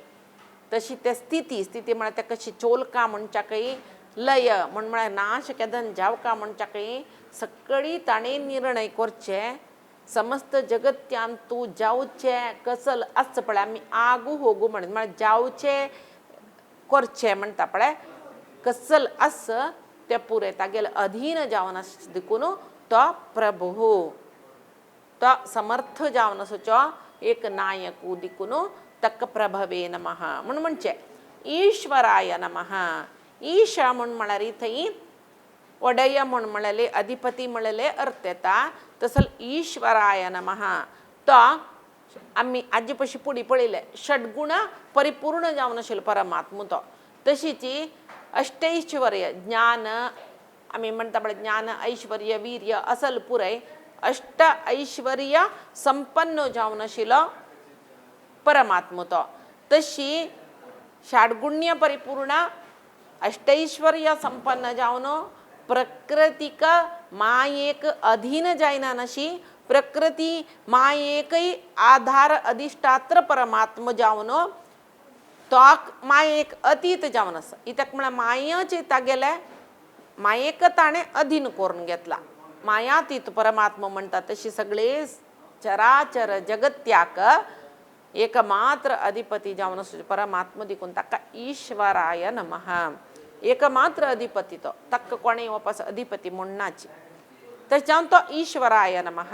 तशी ते स्थिती, स्थिती म्हळ्यार ते कशी चोलका म्हणच्याकय लय म्हण म्हळ्यार नाश केदन जावका म्हणच्याकय सगळी ताणें निर्णय करचे. समस्त जगत्यान तूं जावचें कसल आसता पळय आमी आगू होगू म्हणत म्हळ्यार जावचें करचें म्हणटा पळय कसल आस तें पुरें तागेलें अधीन जावन आस देखून तो प्रभू, तो समर्थ जावन आसचो एक नायकू देखून ताका प्रभवे नमः म्हूण म्हणचें. ईश्वराय नमः, ईश म्हूण म्हळ्यार थंय ಒಡೆಯ म्हूण म्हळेले अधिपती म्हळेले अर्थ येता. तसो ईश्वराय नमः तो आमी आजी पशी पुडी पळयले षडगुण परिपूर्ण जावन आशिल्लो परमात्मा तो. तशीच अष्टैश्वर्य ज्ञान आमी म्हणटा पळय ज्ञान ऐश्वर्य वीर्य असल पुराय अष्ट ऐश्वर्य संपन्न जावन आशिल्लो परमात्मा तो. तशी षाडगुण्य परिपूर्ण अष्टैश्वर्य संपन्न जावन प्रकृतीक मायेक अधीन जायना अशी प्रकृती मायेकय आधार अधिष्ठात्र परमात्मा जावन तो मायेक अतीत जावन आसा. कित्याक म्हळ्यार मायेचे तागेले मायेक ताणें अधीन करून घेतला, मायातीत परमात्मा म्हणटा. तशी सगळे चराचर जगत्याक एकमात्र अधिपती जावन आसा परमात्मा देखून ताका ईश्वराय नमः. एकमात्र अधिपती तो, ताका कोणें वापस अधिपती म्हणनाची. तशें जावन तो ईश्वराय नमः.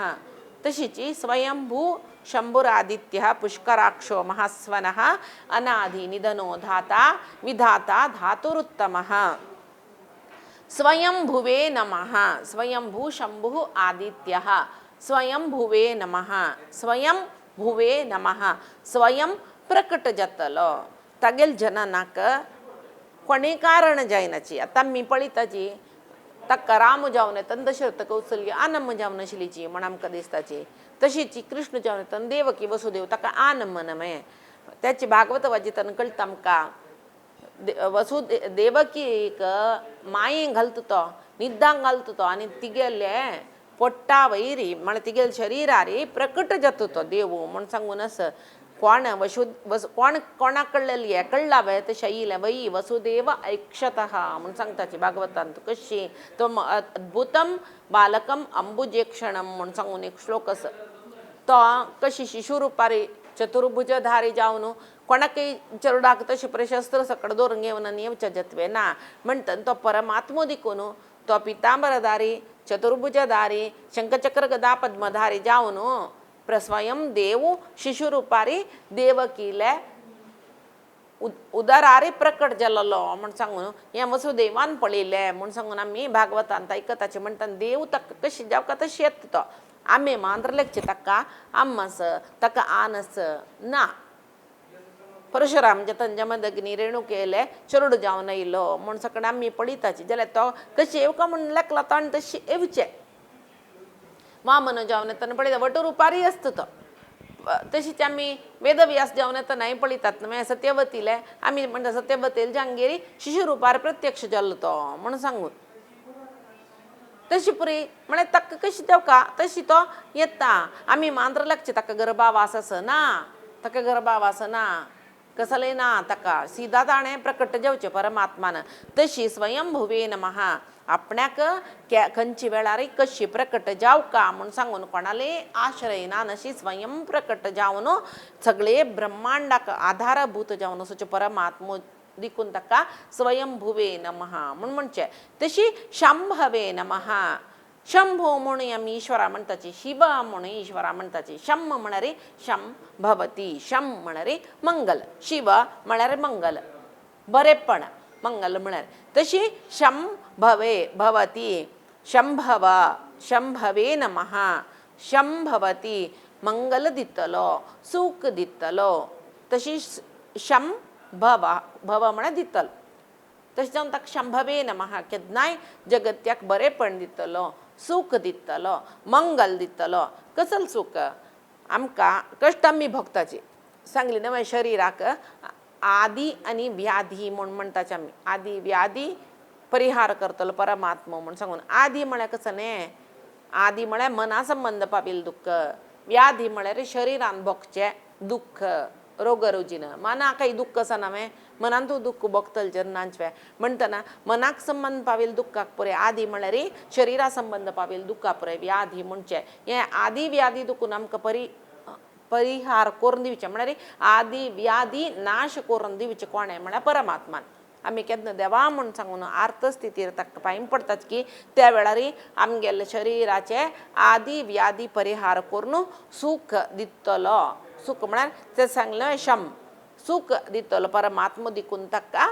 तशीच स्वयंभू शंभुरादित्यः पुष्कराक्षो महास्वनः अनादि निधनो धाता विधाता धातुरुत्तमः. स्वयंभुवे नमः, स्वयंभू शंभुः आदित्यः, स्वयंभुवे नमः, स्वयंभुवे नमः, स्वयं प्रकट जातलो. तागेल जननाक कोणें कारण जायनाची. आतां आमी पळयताची ताका राम जावन येता दशरथ कौसल्य आनम जावन आशिल्लीची म्हण आमकां दिसताची. तशीच कृष्ण जावन येता देवकी वसुदेव ताका आनम न्हय. त्याची भागवत वाजितान कळटा आमकां देवकीक मायें घालता तो, निद्दांक घालता तो आनी तिगेले पोट्टा वयरी म्हळ्यार तिगेले शरिरारी प्रकट जाता तो देव म्हूण सांगून आसा. कोण वसु कोण कोणा कडलें कळ्ळा वय तशें येयलें वय वसुदेव ऐक्षतः म्हूण सांगताची भागवतांत. कशी तो अद्भुतम बालकम अंबुजेक्षणम म्हूण सांगून एक श्लोक आसा. तो कशी शिशुरुपारी चतुर्भुजधारी जावन कोणाकय चेरडाक तशें प्रशस्त्र सकड दवरून घेवन आनी येवचें जत्वे ना म्हणटा तो परमात्मो देखून तो पितांबरधारी चतुर्भुजधारी शंखचक्र गदा पद्मधारी जावन स्वयं देव शिशुरुपारी देवकीले उदरारी प्रकट जाल्लो म्हूण सांगून हें वसुदेवान पळयलें म्हूण सांगून आमी भागवतांत आयकताचे. म्हणटा देव ताका कशी जावका तशी येता तो, आमी मांद्र लेखचे ताका आम्मास ताका आनस ना. परशुराम जमदग्नी रेणुकेले चेरडू जावन आयलो म्हूण सगळें आमी पळयताची, जाल्यार तो कशी येवका म्हूण लेखला तो आनी तशी येवचें. वामन जावन येतना पळयता वटरुपारी आसता तो. तशीच आमी वेदव्यास जावन येतनाय पळयतात न्हय सत्यवतीले, आमी म्हणटा सत्यवतील जांगेरी शिशुरुपार प्रत्यक्ष जाल्लो तो म्हूण सांगून. तशी पुरी म्हळ्यार ताका कशी जावका तशी तो येता. आमी मांद्र लागचे ताका गर्भावास आसना, ताका गर्भावास ना, कसलें ना ताका, सीधा ताणें प्रकट जावचें परमात्मान. तशी स्वयंभुवे नमः आपणाक खंयचे वेळार कशी प्रकट जावका म्हूण सांगून कोणाले आश्रय ना अशी स्वयं प्रकट जावन सगळे ब्रह्मांडाक आधारभूत जावन असो परमात्मो देखून ताका स्वयंभुवे नमः म्हूण म्हणचें. तशी शंभवे नमः, शंभो म्हूण आमी ईश्वरा म्हणटाची, शिव म्हूण ईश्वरा म्हणटाची. शम म्हळ्यार शम भवती, शम म्हळ्यार मंगल, शिव म्हळ्यार मंगल, बरेपण मंगल म्हळ्यार. तशी शम भवे भवती, शंभव शंभवे नमः, शंभवती मंगल दितलो, सूख दितलो. तशी शम भव भव म्हळ्यार दितलो. तशें जावन ताका शंभवे नमः केन्नाय जगत्याक बरेपण दितलो, सूख दितलो, मंगल दितलो. कसल सूख आमकां कश्ट आमी भोगताची सांगली न्हय शरिराक आदी आनी व्याधी म्हूण म्हणटाचे आमी. आदी व्याधी परिहार करतलो परमात्मो म्हूण सांगून. आदी म्हळ्यार कसो न्हय, आदी म्हळ्यार मना संबंद पाविल्लें दुख्ख, व्याधी म्हळ्यार शरिरान भोगचें दुख्ख, रोगरुजीन. मनाकय दुख्ख आसा न्हय, मनांतूय दुख्ख भोगतलें जेन्नाच म्हणटना मनाक संबंद पाविल्लें दुख्खाक पुराय आदी म्हळ्यार शरिरा संबंद पाविल्लें दुख्खा पुराय व्याधी म्हणचें. हें आदी व्याधी दुखून आमकां परिहार करून दिवचें म्हळ्यार आदी व्याधी नाश करून दिवचें कोणें म्हळ्यार परमात्मान. आमी केन्ना देवा म्हूण सांगून आर्त स्थितीर ताका पांय पडटात की त्या वेळार आमगेले शरिराचे आदी व्याधी परिहार करून सूख दितलो. सूख म्हळ्यार तें सांगलें शम सूख दितलो परमात्मा देखून ताका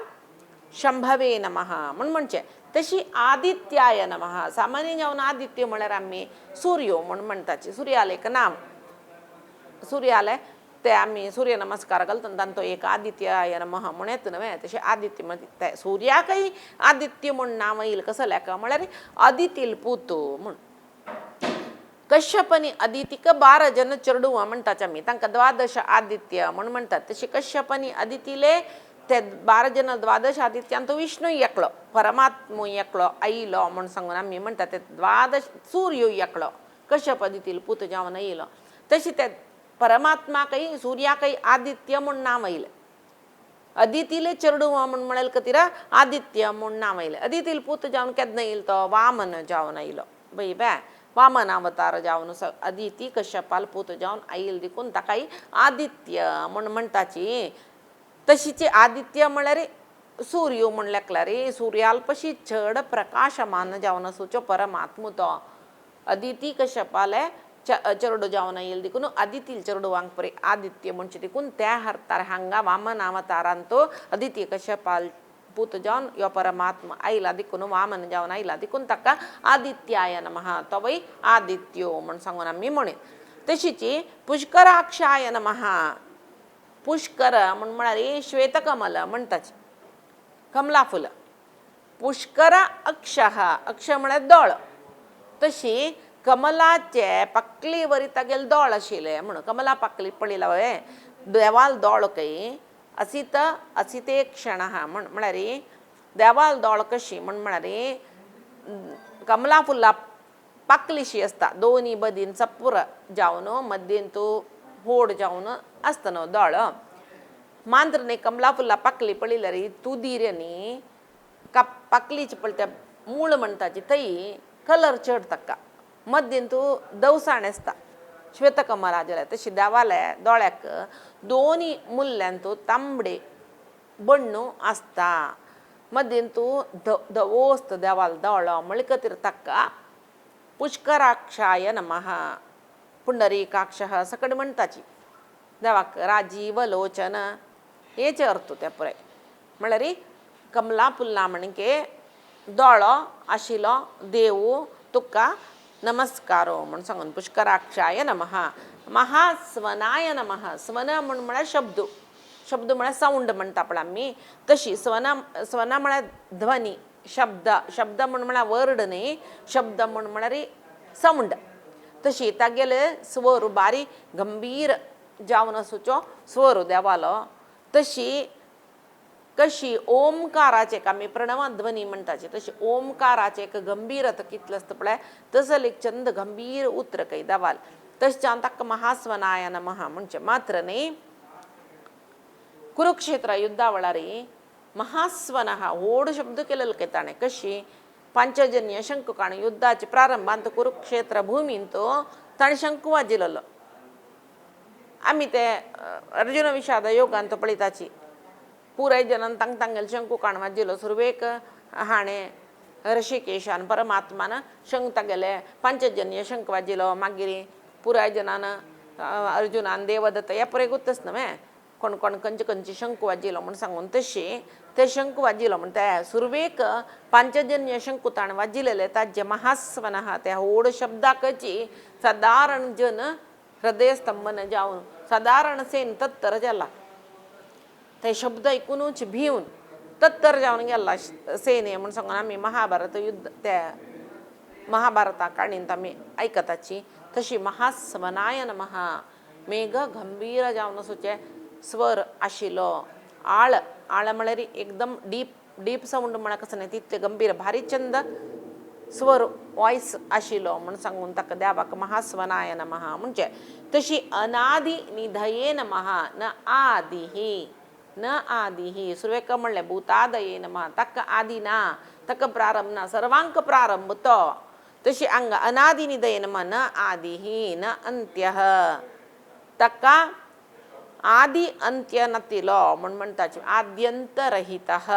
शंभवे नमः म्हूण म्हणचें. तशी आदित्याय नमः, सामान्य जावन आदित्य म्हळ्यार आमी सूर्यो म्हूण म्हणटाची, सुर्यालें एक नांव, सुर्यालें ते आमी सूर्य नमस्कार घालता तांचो एक आदित्याय नमः म्हूण येता न्हय. तशें आदित्य म्हळ्यार सुर्याकय आदित्य म्हूण नांव येयलें कसो लेखा म्हळ्यार अदितील पूत म्हूण. कश्यप आनी अदितीक 12 जन चेडवां म्हणटाचे आमी, तांकां द्वादश आदित्य म्हूण म्हणटात. तशें कश्यप आनी अदितीले ते 12 जन द्वादश आदित्यांत विष्णू एकलो, परमात्मो एकलो आयलो म्हूण सांगून आमी म्हणटात. ते द्वादश सूर्य एकलो कश्यप अदितील पूत जावन आयलो. तशें ते परमात्माकय सूर्याकय आदित्य म्हूण नांव आयलें. अदितीले चेडवां म्हूण म्हणले खातीर आदित्य म्हूण नांव आयलें. अदितील पूत जावन केन्ना येयलो तो वामन जावन आयलो, बय बे वामन अवतार जावन अदिती कश्यपाल पूत जावन आयलो देखून ताकाय आदित्य म्हूण म्हणटाची. तशीच आदित्य म्हळ्यार सूर्य म्हूण लेखल्यार सुर्याल पशी चड प्रकाशमान जावन आसूचो परमात्मो तो. अदिती कश्यपाले चेरडो जावन आयलो देखून अदितील चेडवांक पळय आदित्य म्हणचे देखून त्या हरतार हांगा वामन अवतारान तो अदिती कश्यपाल पूत जावन यो परमात्मा आयला देखून वामन जावन आयला देखून ताका आदित्याय नमः, तो वय आदित्यो म्हूण सांगून आमी म्हणीत. तशीच पुष्कराक्षाय नमः, पुष्कर म्हूण म्हळ्यार श्वेतकमल म्हणटाची, कमला फुल. पुष्कर अक्ष, अक्ष म्हळ्यार दोळ. तशी कमलाचे पाकली वरी तागेले दोळ आशिल्ले म्हूण कमला पाकली पळयला वय देवाल दोळ खंय असित असिते क्षण म्हण म्हळ्यार देवाल दोळ कशी म्हण म्हळ्यार कमला फुलां पाकलीशी आसता, दोनी बदीन चपूर जावन मद्दीन तूं होड जावन आसता न्हू दोळ. मांद्र न्ही कमला फुलां पाकली पळयल्यार तुदीर न्ही पाकलीची पळय त्या मूळ म्हणटाची थंय कलर चड ताका, मद्दीन तूं दवसाण आसता श्वेतकमला जाल्यार. तशी देवाले दोळ्याक दोनी मुल्ल्यान तूं तांबडे बण्णू आसता, मदीन तूं धवो आसता देवालो दोळो म्हळ्या खातीर ताका पुष्कराक्षाय नमः. पुंडरीकाक्ष सकड म्हणटाची देवाक राजीव लोचन हेचे अर्थ ते पुराय म्हळ्यार कमला पुल्ला म्हणके दोळो आशिल्लो देव तुका नमस्कारो म्हूण सांगून पुष्कराक्षाय नमः. महास्वनाय नमः. स्वन म्हूण म्हळ्यार शब्द, शब्द म्हळ्यार सावंड म्हणटा पळय आमी, तशी स्वना. स्वना म्हळ्यार ध्वनी, शब्द. शब्द म्हूण म्हळ्यार वर्ड न्ही, शब्द म्हूण म्हळ्यार सावंड. तशी तागेले स्वर बारीक गंभीर जावन आसूचो स्वर देवालो. तशी कशी ओमकाराचे एक आमी प्रणवध्वनी म्हणटाचे, तशी ओमकाराचे एक गंभीर आतां कितलें आसता पळय, तसले एक चंद गंभीर उतर खंय देवाल. तशें जावन ताका महास्वनाय नमः म्हणचें मात्र न्ही. कुरुक्षेत्र युद्धा वेळार महास्वनः व्हड शब्द केलेलो खंय ताणें. कशी पांचजन्य शंख काण युद्धाचे प्रारंभांत कुरुक्षेत्र भुमींत ताणें शंख वाजिलेलो. आमी ते अर्जुन विषाद योगांत पळयताची पुराय जनान तांग तांगेले शंकू काण वाजिलो. सुरवेक हाणें ऋषिकेशान परमात्मान शंख तागेले पांचजन्य शंख वाजिलो. मागीर पुराय जनान अर्जुनान देवदत्त ह्या पुराय गुत्तच न्हय कोण कोण खंयचे खंयचे शंख वाजिलो म्हूण सांगून, तशी ते शंख वाजिलो म्हण ते सुरवेक पांचजन्य शंकू ताणें वाजिलेले ताजे महास्वन आहा त्या व्हड शब्दाकची सादारण जन हृदय स्तंभन जावन सादारण सेन तत्तर जाला. ते शब्द आयकुनूच भिवन तत्तर जावन गेला सेने म्हूण सांगून आमी महाभारत युद्ध त्या महाभारता काणयेंत आमी आयकताची. तशी महास्वनाय नमः मेघ गंभीर जावन आसूचे स्वर आशिल्लो. आळ, आळ म्हळ्यार एकदम डीप, डीप सावंड म्हळ्यार कसो न्ही तितले गंभीर भारी चंद स्वर वॉयस आशिल्लो म्हूण सांगून ताका देवाक महास्वनाय नमः म्हणजे. तशी अनादि निधये नमः. न आदिः, न आदिः सुरवेक म्हणलें भूतादये नमः, ताका आदी ना, ताका प्रारंभ ना, सर्वांक प्रारंभ तो. तशी हांगा अनादि निधये नमः, न आदिः न अंत्यः, ताका आदि अंत्य नातिलो म्हूण म्हणटाची आद्यंतरहितः.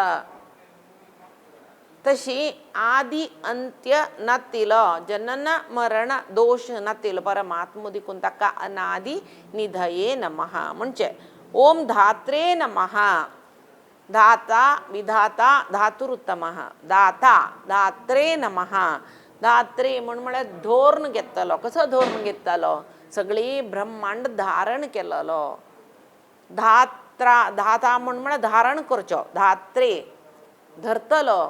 तशी आदि अंत्य नातिलो, जनन मरण दोश नातिलो परमात्मो देखून ताका अनादि निधये नमः म्हणजे. ओम धात्रे नमः. धाता विधाता धातुरुत्तमः, दाता धात्रे नमः. धात्रे म्हूण म्हळ्यार धोरण घेतलो. कसो धोरण घेतलो? सगळी ब्रह्मांड धारण केलेलो. धात्रा, धाता म्हूण म्हळ्यार धारण करचो, धात्रे धरतलो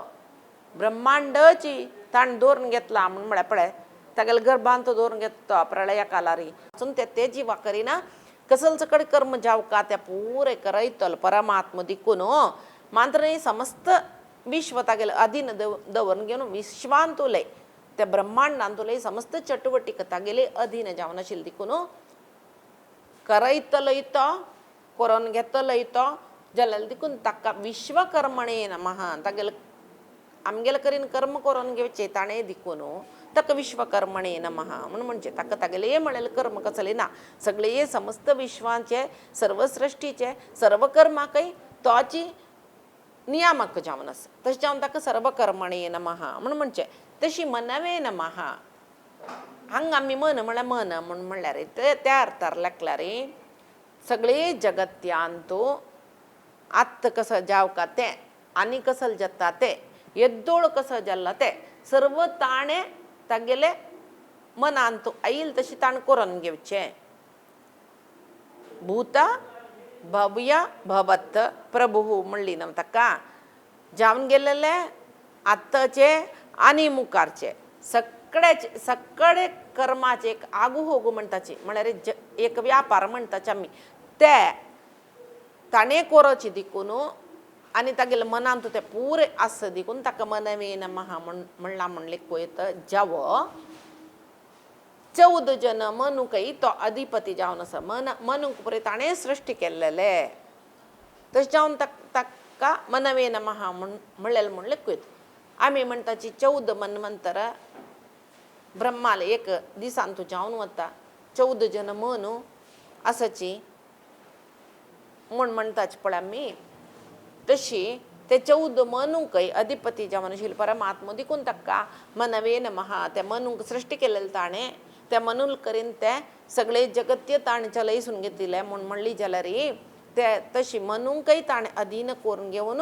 ब्रह्मांडची ताणें दवरून घेतला म्हूण म्हळ्यार पळय तागेल्या गर्भांत दवरून घेतलो प्रळया कालारी अजून ते ते जिवा करिना कसलच कडेन कर्म जावका त्या पुरें करयतलो परमात्मा देखून मात्र समस्त विश्व तागेले अधीन दवरून घेवन विश्वांतुले त्या ब्रह्मांडांतुले समस्त चटुवटिका तागेले अधीन जावन आशिल्ले देखून करयतलो तो करून घेतलो तो जाल्यार देखून ताका विश्वकर्मणे नमः. तागेले आमगेले करीन कर्म करून घेवचें ताणें देखून ताका विश्वकर्मणे नमः म्हूण म्हणचें. ताका तागेलें म्हणलें कर्म कसलें ना, सगळे समस्त विश्वाचे सर्वसृश्टीचे सर्व कर्माकय तोची नियामक जावन आसा. तशें जावन ताका सर्वकर्मणे नमः म्हूण म्हणचें. तशी मनवे नमः. हांगा आमी मन म्हळ्यार मन म्हूण म्हणल्यार त्या अर्थार लेखल्यार सगळे जगत्यांत आत्त कसो जावका तें आनी कसल जाता तें येद्दोळ कसो जाला तें सर्व ताणें तागेले मनांत आयल तशें ताणें करून घेवचें. भूत भव्य भवत प्रभू म्हणली न्हू ताका जावन गेलेले आत्ताचे आनी मुखारचे सगळ्याचे सगळे कर्माचे एक आगू होगू म्हणटाची म्हळ्यार एक व्यापार म्हणटाचे आमी ते ताणें कोरोचे देखून आनी तागेले मनांत तें पुरें आसा देखून ताका मनवे नमः म्हण म्हणलां म्हण लेखूं येता. जावो 14 जन मनुकय तो अधिपती जावन आसा. मन मनुक पुरें ताणें सृश्टी केल्लेले तशें जावन ताका मनवे नमः म्हण म्हणलेलें म्हण लेखूं येता. आमी म्हणटाची 14 मन्वंतर ब्रह्माले एक दिसान तूं जावन वता 14 जन मनु आसाची म्हूण म्हणटाची पळय आमी. तशी ते 14 मनूंकय अधिपती जावन आशिल्लो परमात्मो देखून ताका मनवे नमः. त्या मनूंक सृश्टी केलेले ताणें, त्या मनूल करीन ते सगळे जगत्य ताणें चलयसून घेतिल्लें म्हूण म्हणली जाल्यार ते तशी मनूंकय ताणें अधीन करून घेवन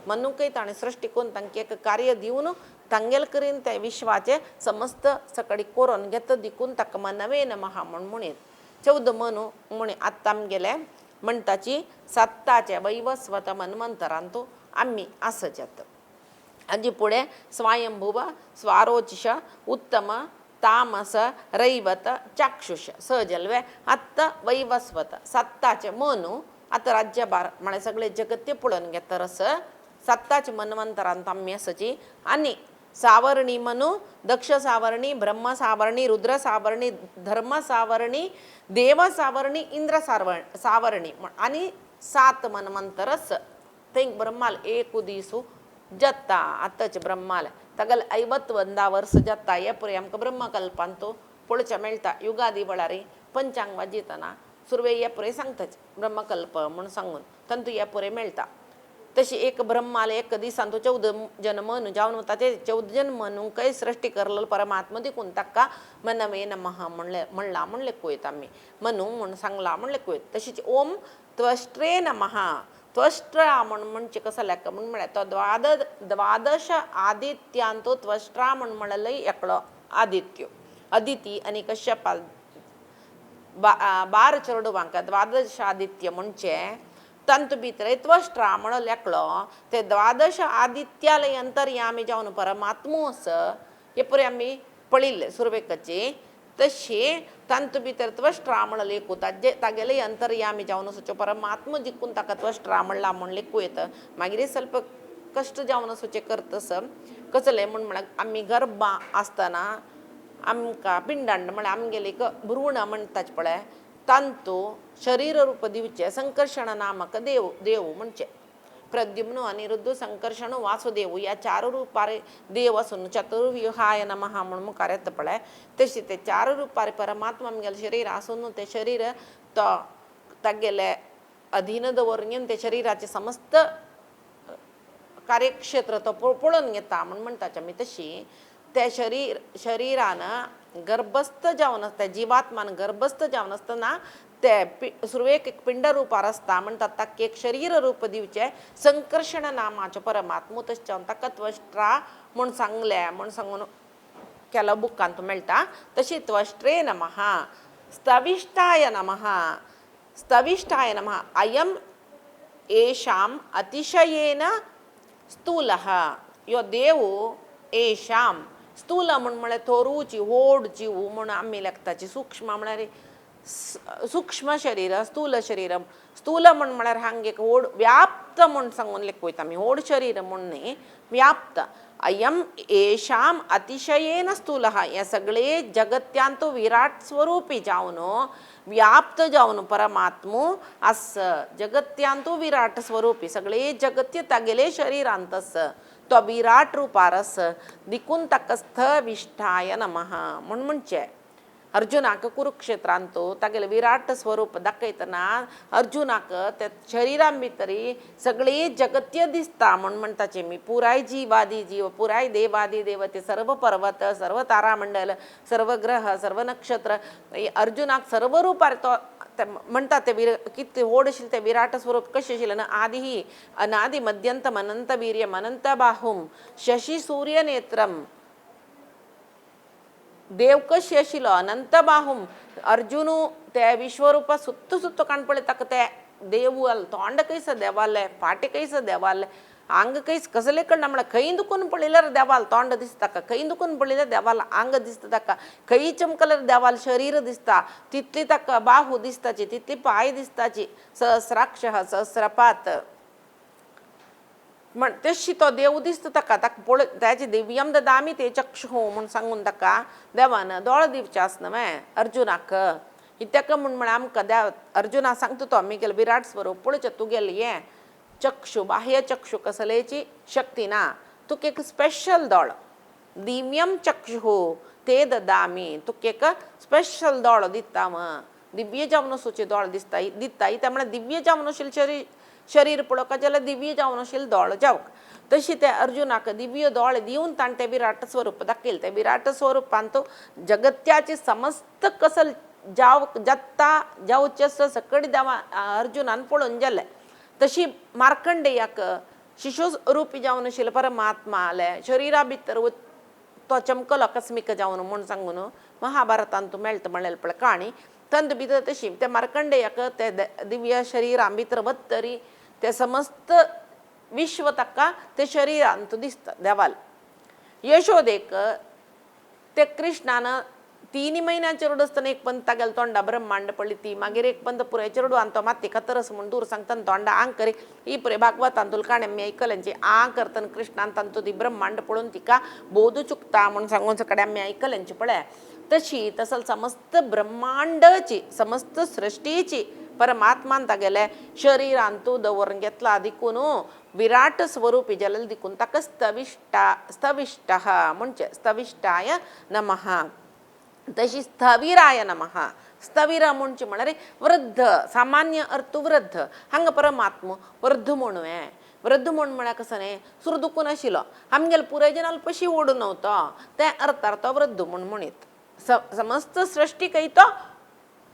मनूंकय ताणें सृश्टी करून तांकां एक कार्य दिवन तांगेले करीन ते विश्वाचें समस्त सकडी करून घेता देखून ताका मनवे नमः म्हूण म्हणीत. 14 मनू म्हणी आतां आमगेले म्हणटाची सत्ताचे वैवस्वत मन्वंतरांतू आमी आसच्यात. हाजे फुडें स्वयंभुव, स्वारोचिष, उत्तम, तामस, रैवत, चाक्षुष सहजल्वे. आतां वैवस्वत सत्ताचे मनू आतां राज्यभार म्हळ्यार सगळें जगत्य पळोवन घेता रस सत्ताचे मन्वंतरांत आमी आसची. आनी सावर्णी मनू, दक्ष सावर्णी, ब्रह्म सावर्णी, रुद्र सावर्णी, धर्म सावर्णी, देव सावर्णी, इंद्र सावर्णी आनी 7 मन्वंतरस. थंय ब्रह्माल एक दीस जाता आतांचे ब्रह्माल तागेले 51 वर्स जाता. हे पळय आमकां ब्रह्मकल्पांत पळोवचें मेळटा. युगादी वेळार पंचांग वाजयतना सुरवे हे पळय सांगताच ब्रह्मकल्प म्हूण सांगून तांतूं हे पळय मेळटा. तशी एक ब्रह्माल एक दिसान तो 14 जन मनू जावन वता ते 14 जन मनूंकय सृश्टी करलो परमात्मा देखून ताका मनवे नमः म्हणलें म्हणलां म्हूण लेखूं आमी मनू म्हूण सांगलां म्हूण लेखूं. तशीच ओम त्वष्ट्रे नमः. त्वष्ट्रा म्हूण म्हणचें कसो लेख म्हूण म्हळ्यार तो द्वादश आदित्यांतो त्वष्ट्रा म्हूण म्हणलें एकलो आदित्य अदिती आनी कश्यपाल 12 चेडवांक द्वादश आदित्य म्हणचें तांतू भितर त्वष्ट्रा म्हणून एकलो ते द्वादश आदित्यालय अंतर्यामी जावन परमात्मो आसा हे पळय आमी पळयल्लें सुरवेकची. तशी तांतू भितर त्वष्ट्रा म्हणून लेखू ताजे तागेले अंतर्यामी जावन आसचो परमात्मो जिखून ताका त्वष्ट्रा म्हणला म्हूण लेखू येता. मागीर स्वल्प कश्ट जावन आसचें करतस कसलें म्हूण म्हळ्यार आमी गर्भां आसतना आमकां पिंडांड म्हळ्यार आमगेले एक भ्रूण म्हणटाच पळय तांतू शरीर रूप दिवचें संकर्षण नामक देव देव म्हणचें प्रद्युम्न अनिरुद्ध संकर्षण वासुदेव ह्या 4 रुपार देव आसून चतुर्व्यूहाय नमः म्हूण मुखार येता पळय तशें ते 4 रुपार परमात्मा आमगेलें शरीर आसून तें शरीर तो तागेले अधीन दवरून घेवन ते शरिराचें समस्त कार्यक्षेत्र तो पळोवन घेता म्हूण म्हणटाच आमी. तशी त्या शरिरान गर्भस्थ जावन आसता जिवात्मान गर्भस्थ जावन आसतना ते सुरवेक एक पिंड रुपार आसता म्हणटात ताका एक शरीर रूप दिवचें संकर्षण नामाचो परमात्मो तशें जावन ताका त्वष्ट्रा म्हूण सांगलें म्हूण सांगून केलो बुकांत मेळटा. तशी त्वष्ट्रे नमः. स्तविष्ठाय नमः. स्तविष्ठाय नमः अयम एषाम् अतिशयेन स्थूलः. यो देव एषां स्थूल म्हूण म्हळ्यार थोरूची व्हड जीव म्हूण आमी लेखताची. सूक्ष्म म्हळ्यार सूक्ष्म शरीर स्थूल शरीर. स्थूल म्हूण म्हळ्यार हांगा एक व्हड व्याप्त म्हूण सांगून लेखूं आमी व्हड शरीर म्हूण न्ही व्याप्त. अयम एषाम अतिशयेन स्थूलः. हे सगळे जगत्यांत विराट स्वरूपी जावन व्याप्त जावन परमात्मो आस. जगत्यांत विराट स्वरूपी सगळे जगत्य तागेले शरीरांत आस तो विराट रुपार आस देखून ताका स्थविष्ठाय नमः म्हूण म्हणचें. अर्जुनाक कुरुक्षेत्रांत तागेलें विराट स्वरूप दाखयतना अर्जुनाक त्या शरिरां भितर सगळी जगत्य दिसता म्हूण म्हणटाचे मी पुराय जिवादी जीव पुराय देवादी देवते सर्व पर्वत सर्व तारामंडल सर्व ग्रह सर्व नक्षत्र अर्जुनाक सर्व रुपार तो म्हणटा ते कितलें व्हड आशिल्लें तें विराट स्वरूप कशें आशिल्लें ना आदिही अनादि मध्यंतम अनंत वीर्यम अनंत बाहुम शशी सूर्य नेत्रम देव कशी आशिल्लो अनंत बाहुम अर्जुनू ते विश्वरूपा सुत्त सुत्त काणपळे ताका ते देव तोंड कैस देवालें फाटी कैस देवालें आंग कैस कसले कडना म्हळ्यार खंय दुखून पळयल्यार देवाल तोंड दिसता ताका, खंय दुखून पळयल्यार देवाल आंग दिसता ताका, खंय चमकल्यार देवाल शरीर दिसता, तितली ताका बाहू दिसताची तितली पांय दिसताची. सहस्राक्ष सहस्रपात म्हण तशी तो देव दिसता ताका. ताका पळय ताचे दिव्यम ददामी ते चक्षु म्हूण सांगून ताका देवान दोळे दिवचे आस न्हय अर्जुनाक. कित्याक म्हूण म्हळ्यार आमकां देव अर्जुना सांगता तो आमी गेले विराट स्वरूप पळोवचें तुगेलें हें चक्षु बाह्य चक्षु कसलेची शक्ती ना, तुका एक स्पेशल दोळो दिव्यम चक्षु ते ददामी तुका एक स्पेशल दोळो दिता दिव्य जावन आसूचे दोळे दिसता दिता. त्या म्हळ्यार दिव्य जावन आशिल्लें शरीर शरीर पळोवका जाल्यार दिव्य जावन आशिल्ले दोळे जावक तशी ते अर्जुनाक दिव्य दोळे दिवन ताणें तें विराट स्वरूप दाखयलें. ते विराट स्वरुपांत जगत्याची समस्त कसल जाव जाता जावचें सकड देवा अर्जुनान पळोवन जालें. तशी मार्कंडेयाक शिशु रुपी जावन आशिल्लें परमात्मा आलें शरिरा भितर तो चमकलो आकस्मीक जावन म्हूण सांगून महाभारतांत मेळटा म्हणलें पळय काणी तंत भितर तशी ते मार्कंडेयाक ते दिव्य शरिरां भितर वतरी ते समस्त विश्व ताका ते शरिरांत दिसता देवाल. यशोदेक ते कृष्णान 3 म्हयन्यां चेडूं आसतना एक पंत तागेले तोंडा ब्रह्मांड पडली ती मागीर एक पंत पुराय चेडूं आनी तो माती खातरस म्हूण दूर सांगतना तोंडा आंग करी ही पुराय भागवतांतूल काणी आमी आयकल्यांची आं करतना कृष्णान तांतू ती ब्रह्मांड पळोवन तिका बोध चुकता म्हूण सांगून सगळें आमी आयकल्यांची पळय. तशी तसल समस्त ब्रह्मांडची समस्त सृश्टीची परमात्मान तागेले शरिरांतू दवरून घेतला देखून विराट स्वरूपी जालें देखून ताका स्तविष्टा स्तविष्ट म्हणजे स्तविष्टाय नमः. तशी स्थविराय नमः. स्थविर म्हणचे म्हळ्यार वृद्ध, सामान्य अर्थ वृद्ध. हांगा परमात्मा वृद्ध म्हणूं वृद्ध म्हूण म्हळ्यार कसो न्ही सुरू दुखून आशिल्लो आमगेले पुराय जन अल्पशी ओडून नव्हतो तें अर्थार तो वृद्ध म्हूण म्हणीत. समस्त सृश्टीकय तो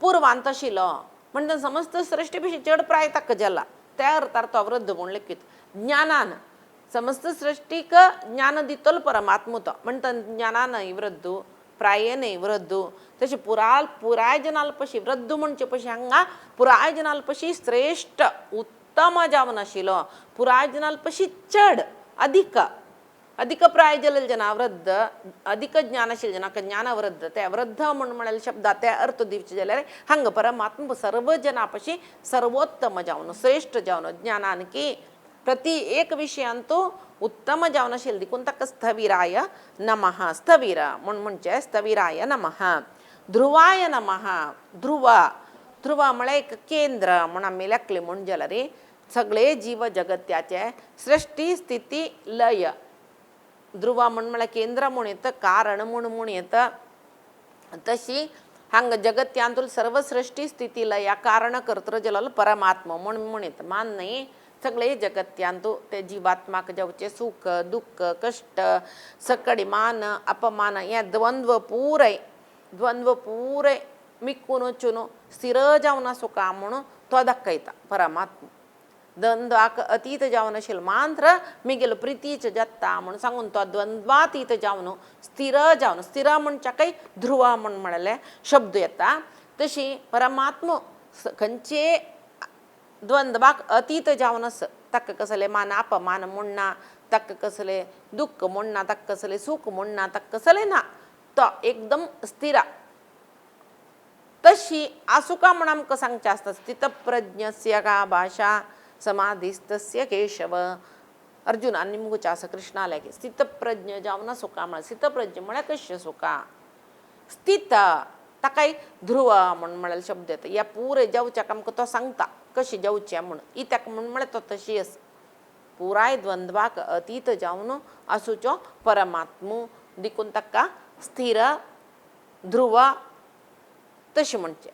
पुर्वांत आशिल्लो म्हणजे समस्त सृश्टी पेक्षा चड प्राय ताका जाला त्या अर्थार तो वृद्ध म्हूण लेगीत. ज्ञानान समस्त सृश्टीक ज्ञान दितलो परमात्मा तो म्हणटा ज्ञानानय वृद्ध प्रायेनय वृद्ध. तशें पुराय जनाल पशी वृद्ध म्हणचे पशी हांगा पुराय जनाल पशी श्रेश्ठ उत्तम जावन आशिल्लो पुराय जनाल पशी चड अधिक अधिक प्राय जालेले जना वृद्ध अधिक ज्ञान आशिल्ले जनाक ज्ञान वृद्ध ते वृद्ध म्हूण म्हणलेले शब्द ते अर्थ दिवचे जाल्यार हांगा परमात्मा सर्व जना पशी सर्वोत्तम जावन श्रेश्ठ जावन ज्ञानान की प्रति एक विशयांतू उत्तम जावन आशिल्लें देखून ताका स्थविराय नमः. स्थवीर म्हूण म्हणचें स्थविराय नमः. ध्रुवाय नमः. ध्रुव ध्रुव म्हळ्यार एक केंद्र म्हूण आमी लेखलें म्हूण जाल्यार सगळे जीव जगत्याचे सृश्टी स्थिती लय. ध्रुव म्हूण म्हळ्यार केंद्र म्हूण येता कारण म्हूण म्हूण येता. तशी हांगा जगत्यांतूल सर्व सृश्टी स्थिती लया कारण कर्तृ जालो परमात्मा म्हूण म्हूण येता. मान न्ही सगळे जगत्यांतू ते जिवात्माक जावचे सुख दुःख कश्ट सकडी मान अपमान हे द्वंद्व पुराय द्वंद्व पुराय मिकून वचून स्थिर जावन आसूका म्हणून तो दाखयता परमात्मा. द्वंद्वाक अतीत जावन आशिल्लो मात्र मिगेलो प्रितीच जाता म्हूण सांगून तो द्वंद्वातीत जावन स्थिर जावन स्थिर म्हणच्याकय ध्रुव म्हूण म्हणलें शब्द येता. तशी परमात्मा खंयचे द्वंद्वाक अतीत जावन आसा ताका कसलें मान अपमान म्हूण ना ताका कसलें दुख्ख म्हूण ना ताका कसलें सूख म्हूण ना ताका कसलें ना तो एकदम स्थिर. तशी आसुका म्हूण आमकां सांगचें आसता स्थितप्रज्ञस्य का भाशा समाधिस्तस्य केशव. अर्जुनान निमगुचें आसा कृष्णा लागीं स्थितप्रज्ञ जावन आसुका म्हळ्यार स्थितप्रज्ञ म्हळ्यार कशें आसुका स्थित ताकाय ध्रुव म्हूण म्हणलेले शब्द येता. ह्या पुराय जावच्याक आमकां तो सांगता कशें जावचें म्हूण इत्याक म्हूण म्हळ्यार तो तशी आसा पुराय द्वंद्वाक अतीत जावन आसूचो परमात्मो देखून ताका स्थिर ध्रुव तशें म्हणचें.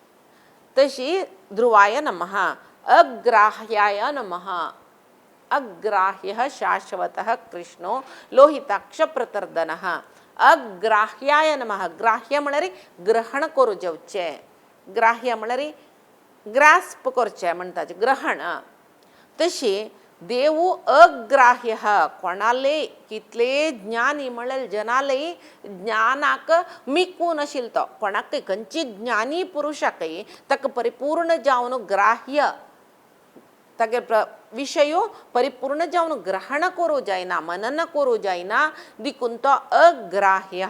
तशी ध्रुवाय नमः. अग्राह्याय नमः. अग्राह्यः शाश्वतः कृष्णो लोहिताक्ष प्रतर्दनः. अग्राह्याय नमः. ग्राह्य म्हळ्यार ग्रहण करूं जेवचें ग्राह्य म्हळ्यार ग्रास्प करचें म्हणटा ग्रहण. तशी देवू अग्राह्य कोणाले कितले ज्ञानी म्हणल्यार जनाले ज्ञानाक मिकून आशिल्लो तो कोणाकय खंयची ज्ञानी पुरुशाकय ताका परिपूर्ण जावन ग्राह्य तागे विशयो परिपूर्ण जावन ग्रहण करूं जायना मनन करूं जायना देखून तो अग्राह्य.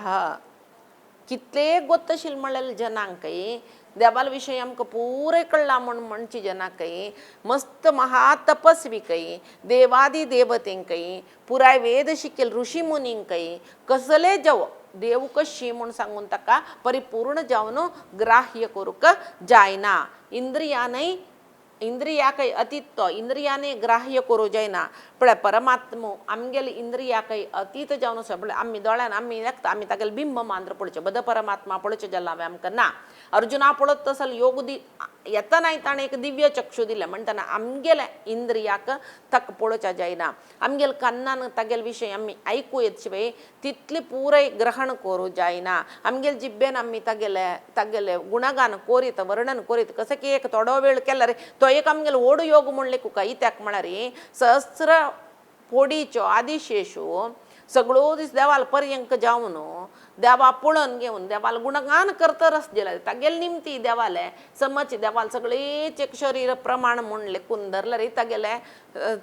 कितले गोत आशिल्ले म्हणल्यार जनांकय देवाल विशय आमकां पुराय कळ्ळा म्हूण म्हणचे जनाकय मस्त महातपस्वीकय देवादी देवतेंकय पुराय वेद शिकेल ऋषी मुनींकय कसले जावं देव कशी म्हूण सांगून ताका परिपूर्ण जावन ग्राह्य करूंक जायना. इंद्रियानय इंद्रियाकय अतीत तो इंद्रियाने ग्राह्य करूं जायना. पळय परमात्मो आमगेले इंद्रियाकय अतीत जावन आसा पळय आमी दोळ्यान आमी लेखता आमी तागेले बिंब मात्र पळोवचें बद परमात्मा पळोवचें जाल्यार हांवें आमकां ना. अर्जुना पळत तसल योग दी येतनाय ताणें एक दिव्य चक्षु दिलें म्हणटना आमगेले इंद्रियाक ताका पळोवच्या जायना, आमगेले कन्नान तागेले विशय आमी आयकू येत शिवाय तितली पुराय ग्रहण करूं जायना, आमगेले जिब्बेन आमी तागेले तागेले गुणगान कोरीत वर्णन कोरीत कसं की एक थोडो वेळ केल्यार तो एक आमगेलो व्हड योग म्हणले कुका. कित्याक म्हळ्यार सहस्र पोडीच्यो आदिशेशू सगळो दीस देवाल पर्यंक जावन देवा पळोवन घेवन देवाल गुणगान करतरस दिला तागेले निमती देवाले समज देवाल सगळेच एक शरीर प्रमाण म्हूण लेखून धरल्यार तागेले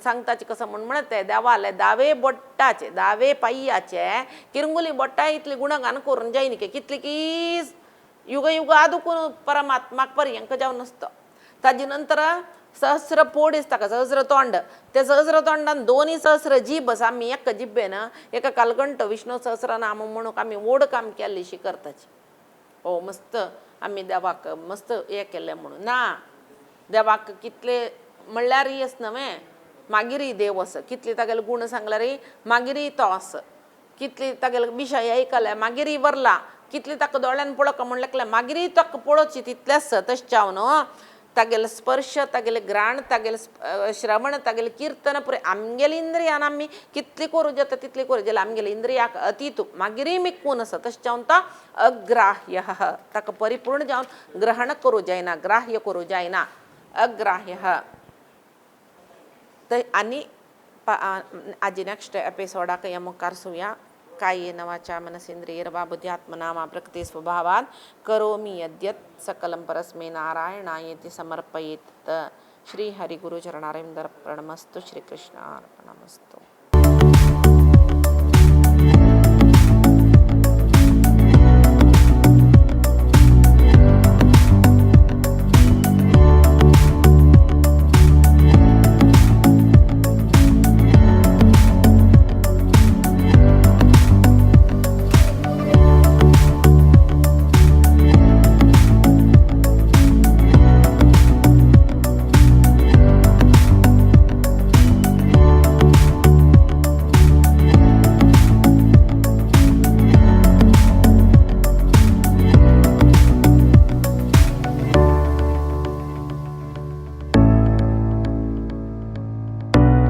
सांगताचे कसं म्हूण म्हणत ते देवाले दावे बोट्टाचे दावे पाय्याचे किरंगुली बोट्टा इतली गुणगान करून जायनी की कितली की युग युग आदुकून परमात्माक पर्यंक जावन आसता. ताजे नंतर सहस्र पोड दिसता सहस्र तोंड, त्या सहस्र तोंडान दोनूय सहस्र जीब आसा. आमी एका जिब्बेन एका कालगंट विष्णू सहस्रनाम म्हणून आमी व्हड काम केल्लीशी करताची. ओ मस्त आमी देवाक मस्त हें केलें म्हणून ना, देवाक कितले म्हणल्यारय आस न्हय मागीरय देव आसा, कितले तागेले गूण सांगल्यारय मागीरय तो आसा, कितले तागेले विशय आयकले मागीरय वरला, कितले ताका दोळ्यान पळोवका म्हण लेखलें मागीरय ताका पळोवची तितलेंच. तशें जावन तागेले स्पर्श तागेले घ्राण तागेले श्रवण तागेले कीर्तन पुराय आमगेले इंद्रियान आमी कितली करूं जाता तितली करूं जाल्यार आमगेले इंद्रियाक अतीत मागीरय मिकून आसा. तशें जावन तो अग्राह्य ताका परिपूर्ण जावन ग्रहण करूं जायना, ग्राह्य करूं जायना, अग्राह्य. आनी आजी नेक्स्ट एपिसोडाक या मुखार सुया. कायेन वाचा मनसेन्द्रियैर्वा बुद्ध्यात्मना वा प्रकृति स्वभावात् करोमि यद्यत् सकलं परस्मै नारायणायेति समर्पयेत्. श्री हरिगुरुचरणारविन्दार्पणमस्तु. श्रीकृष्णार्पणमस्तु.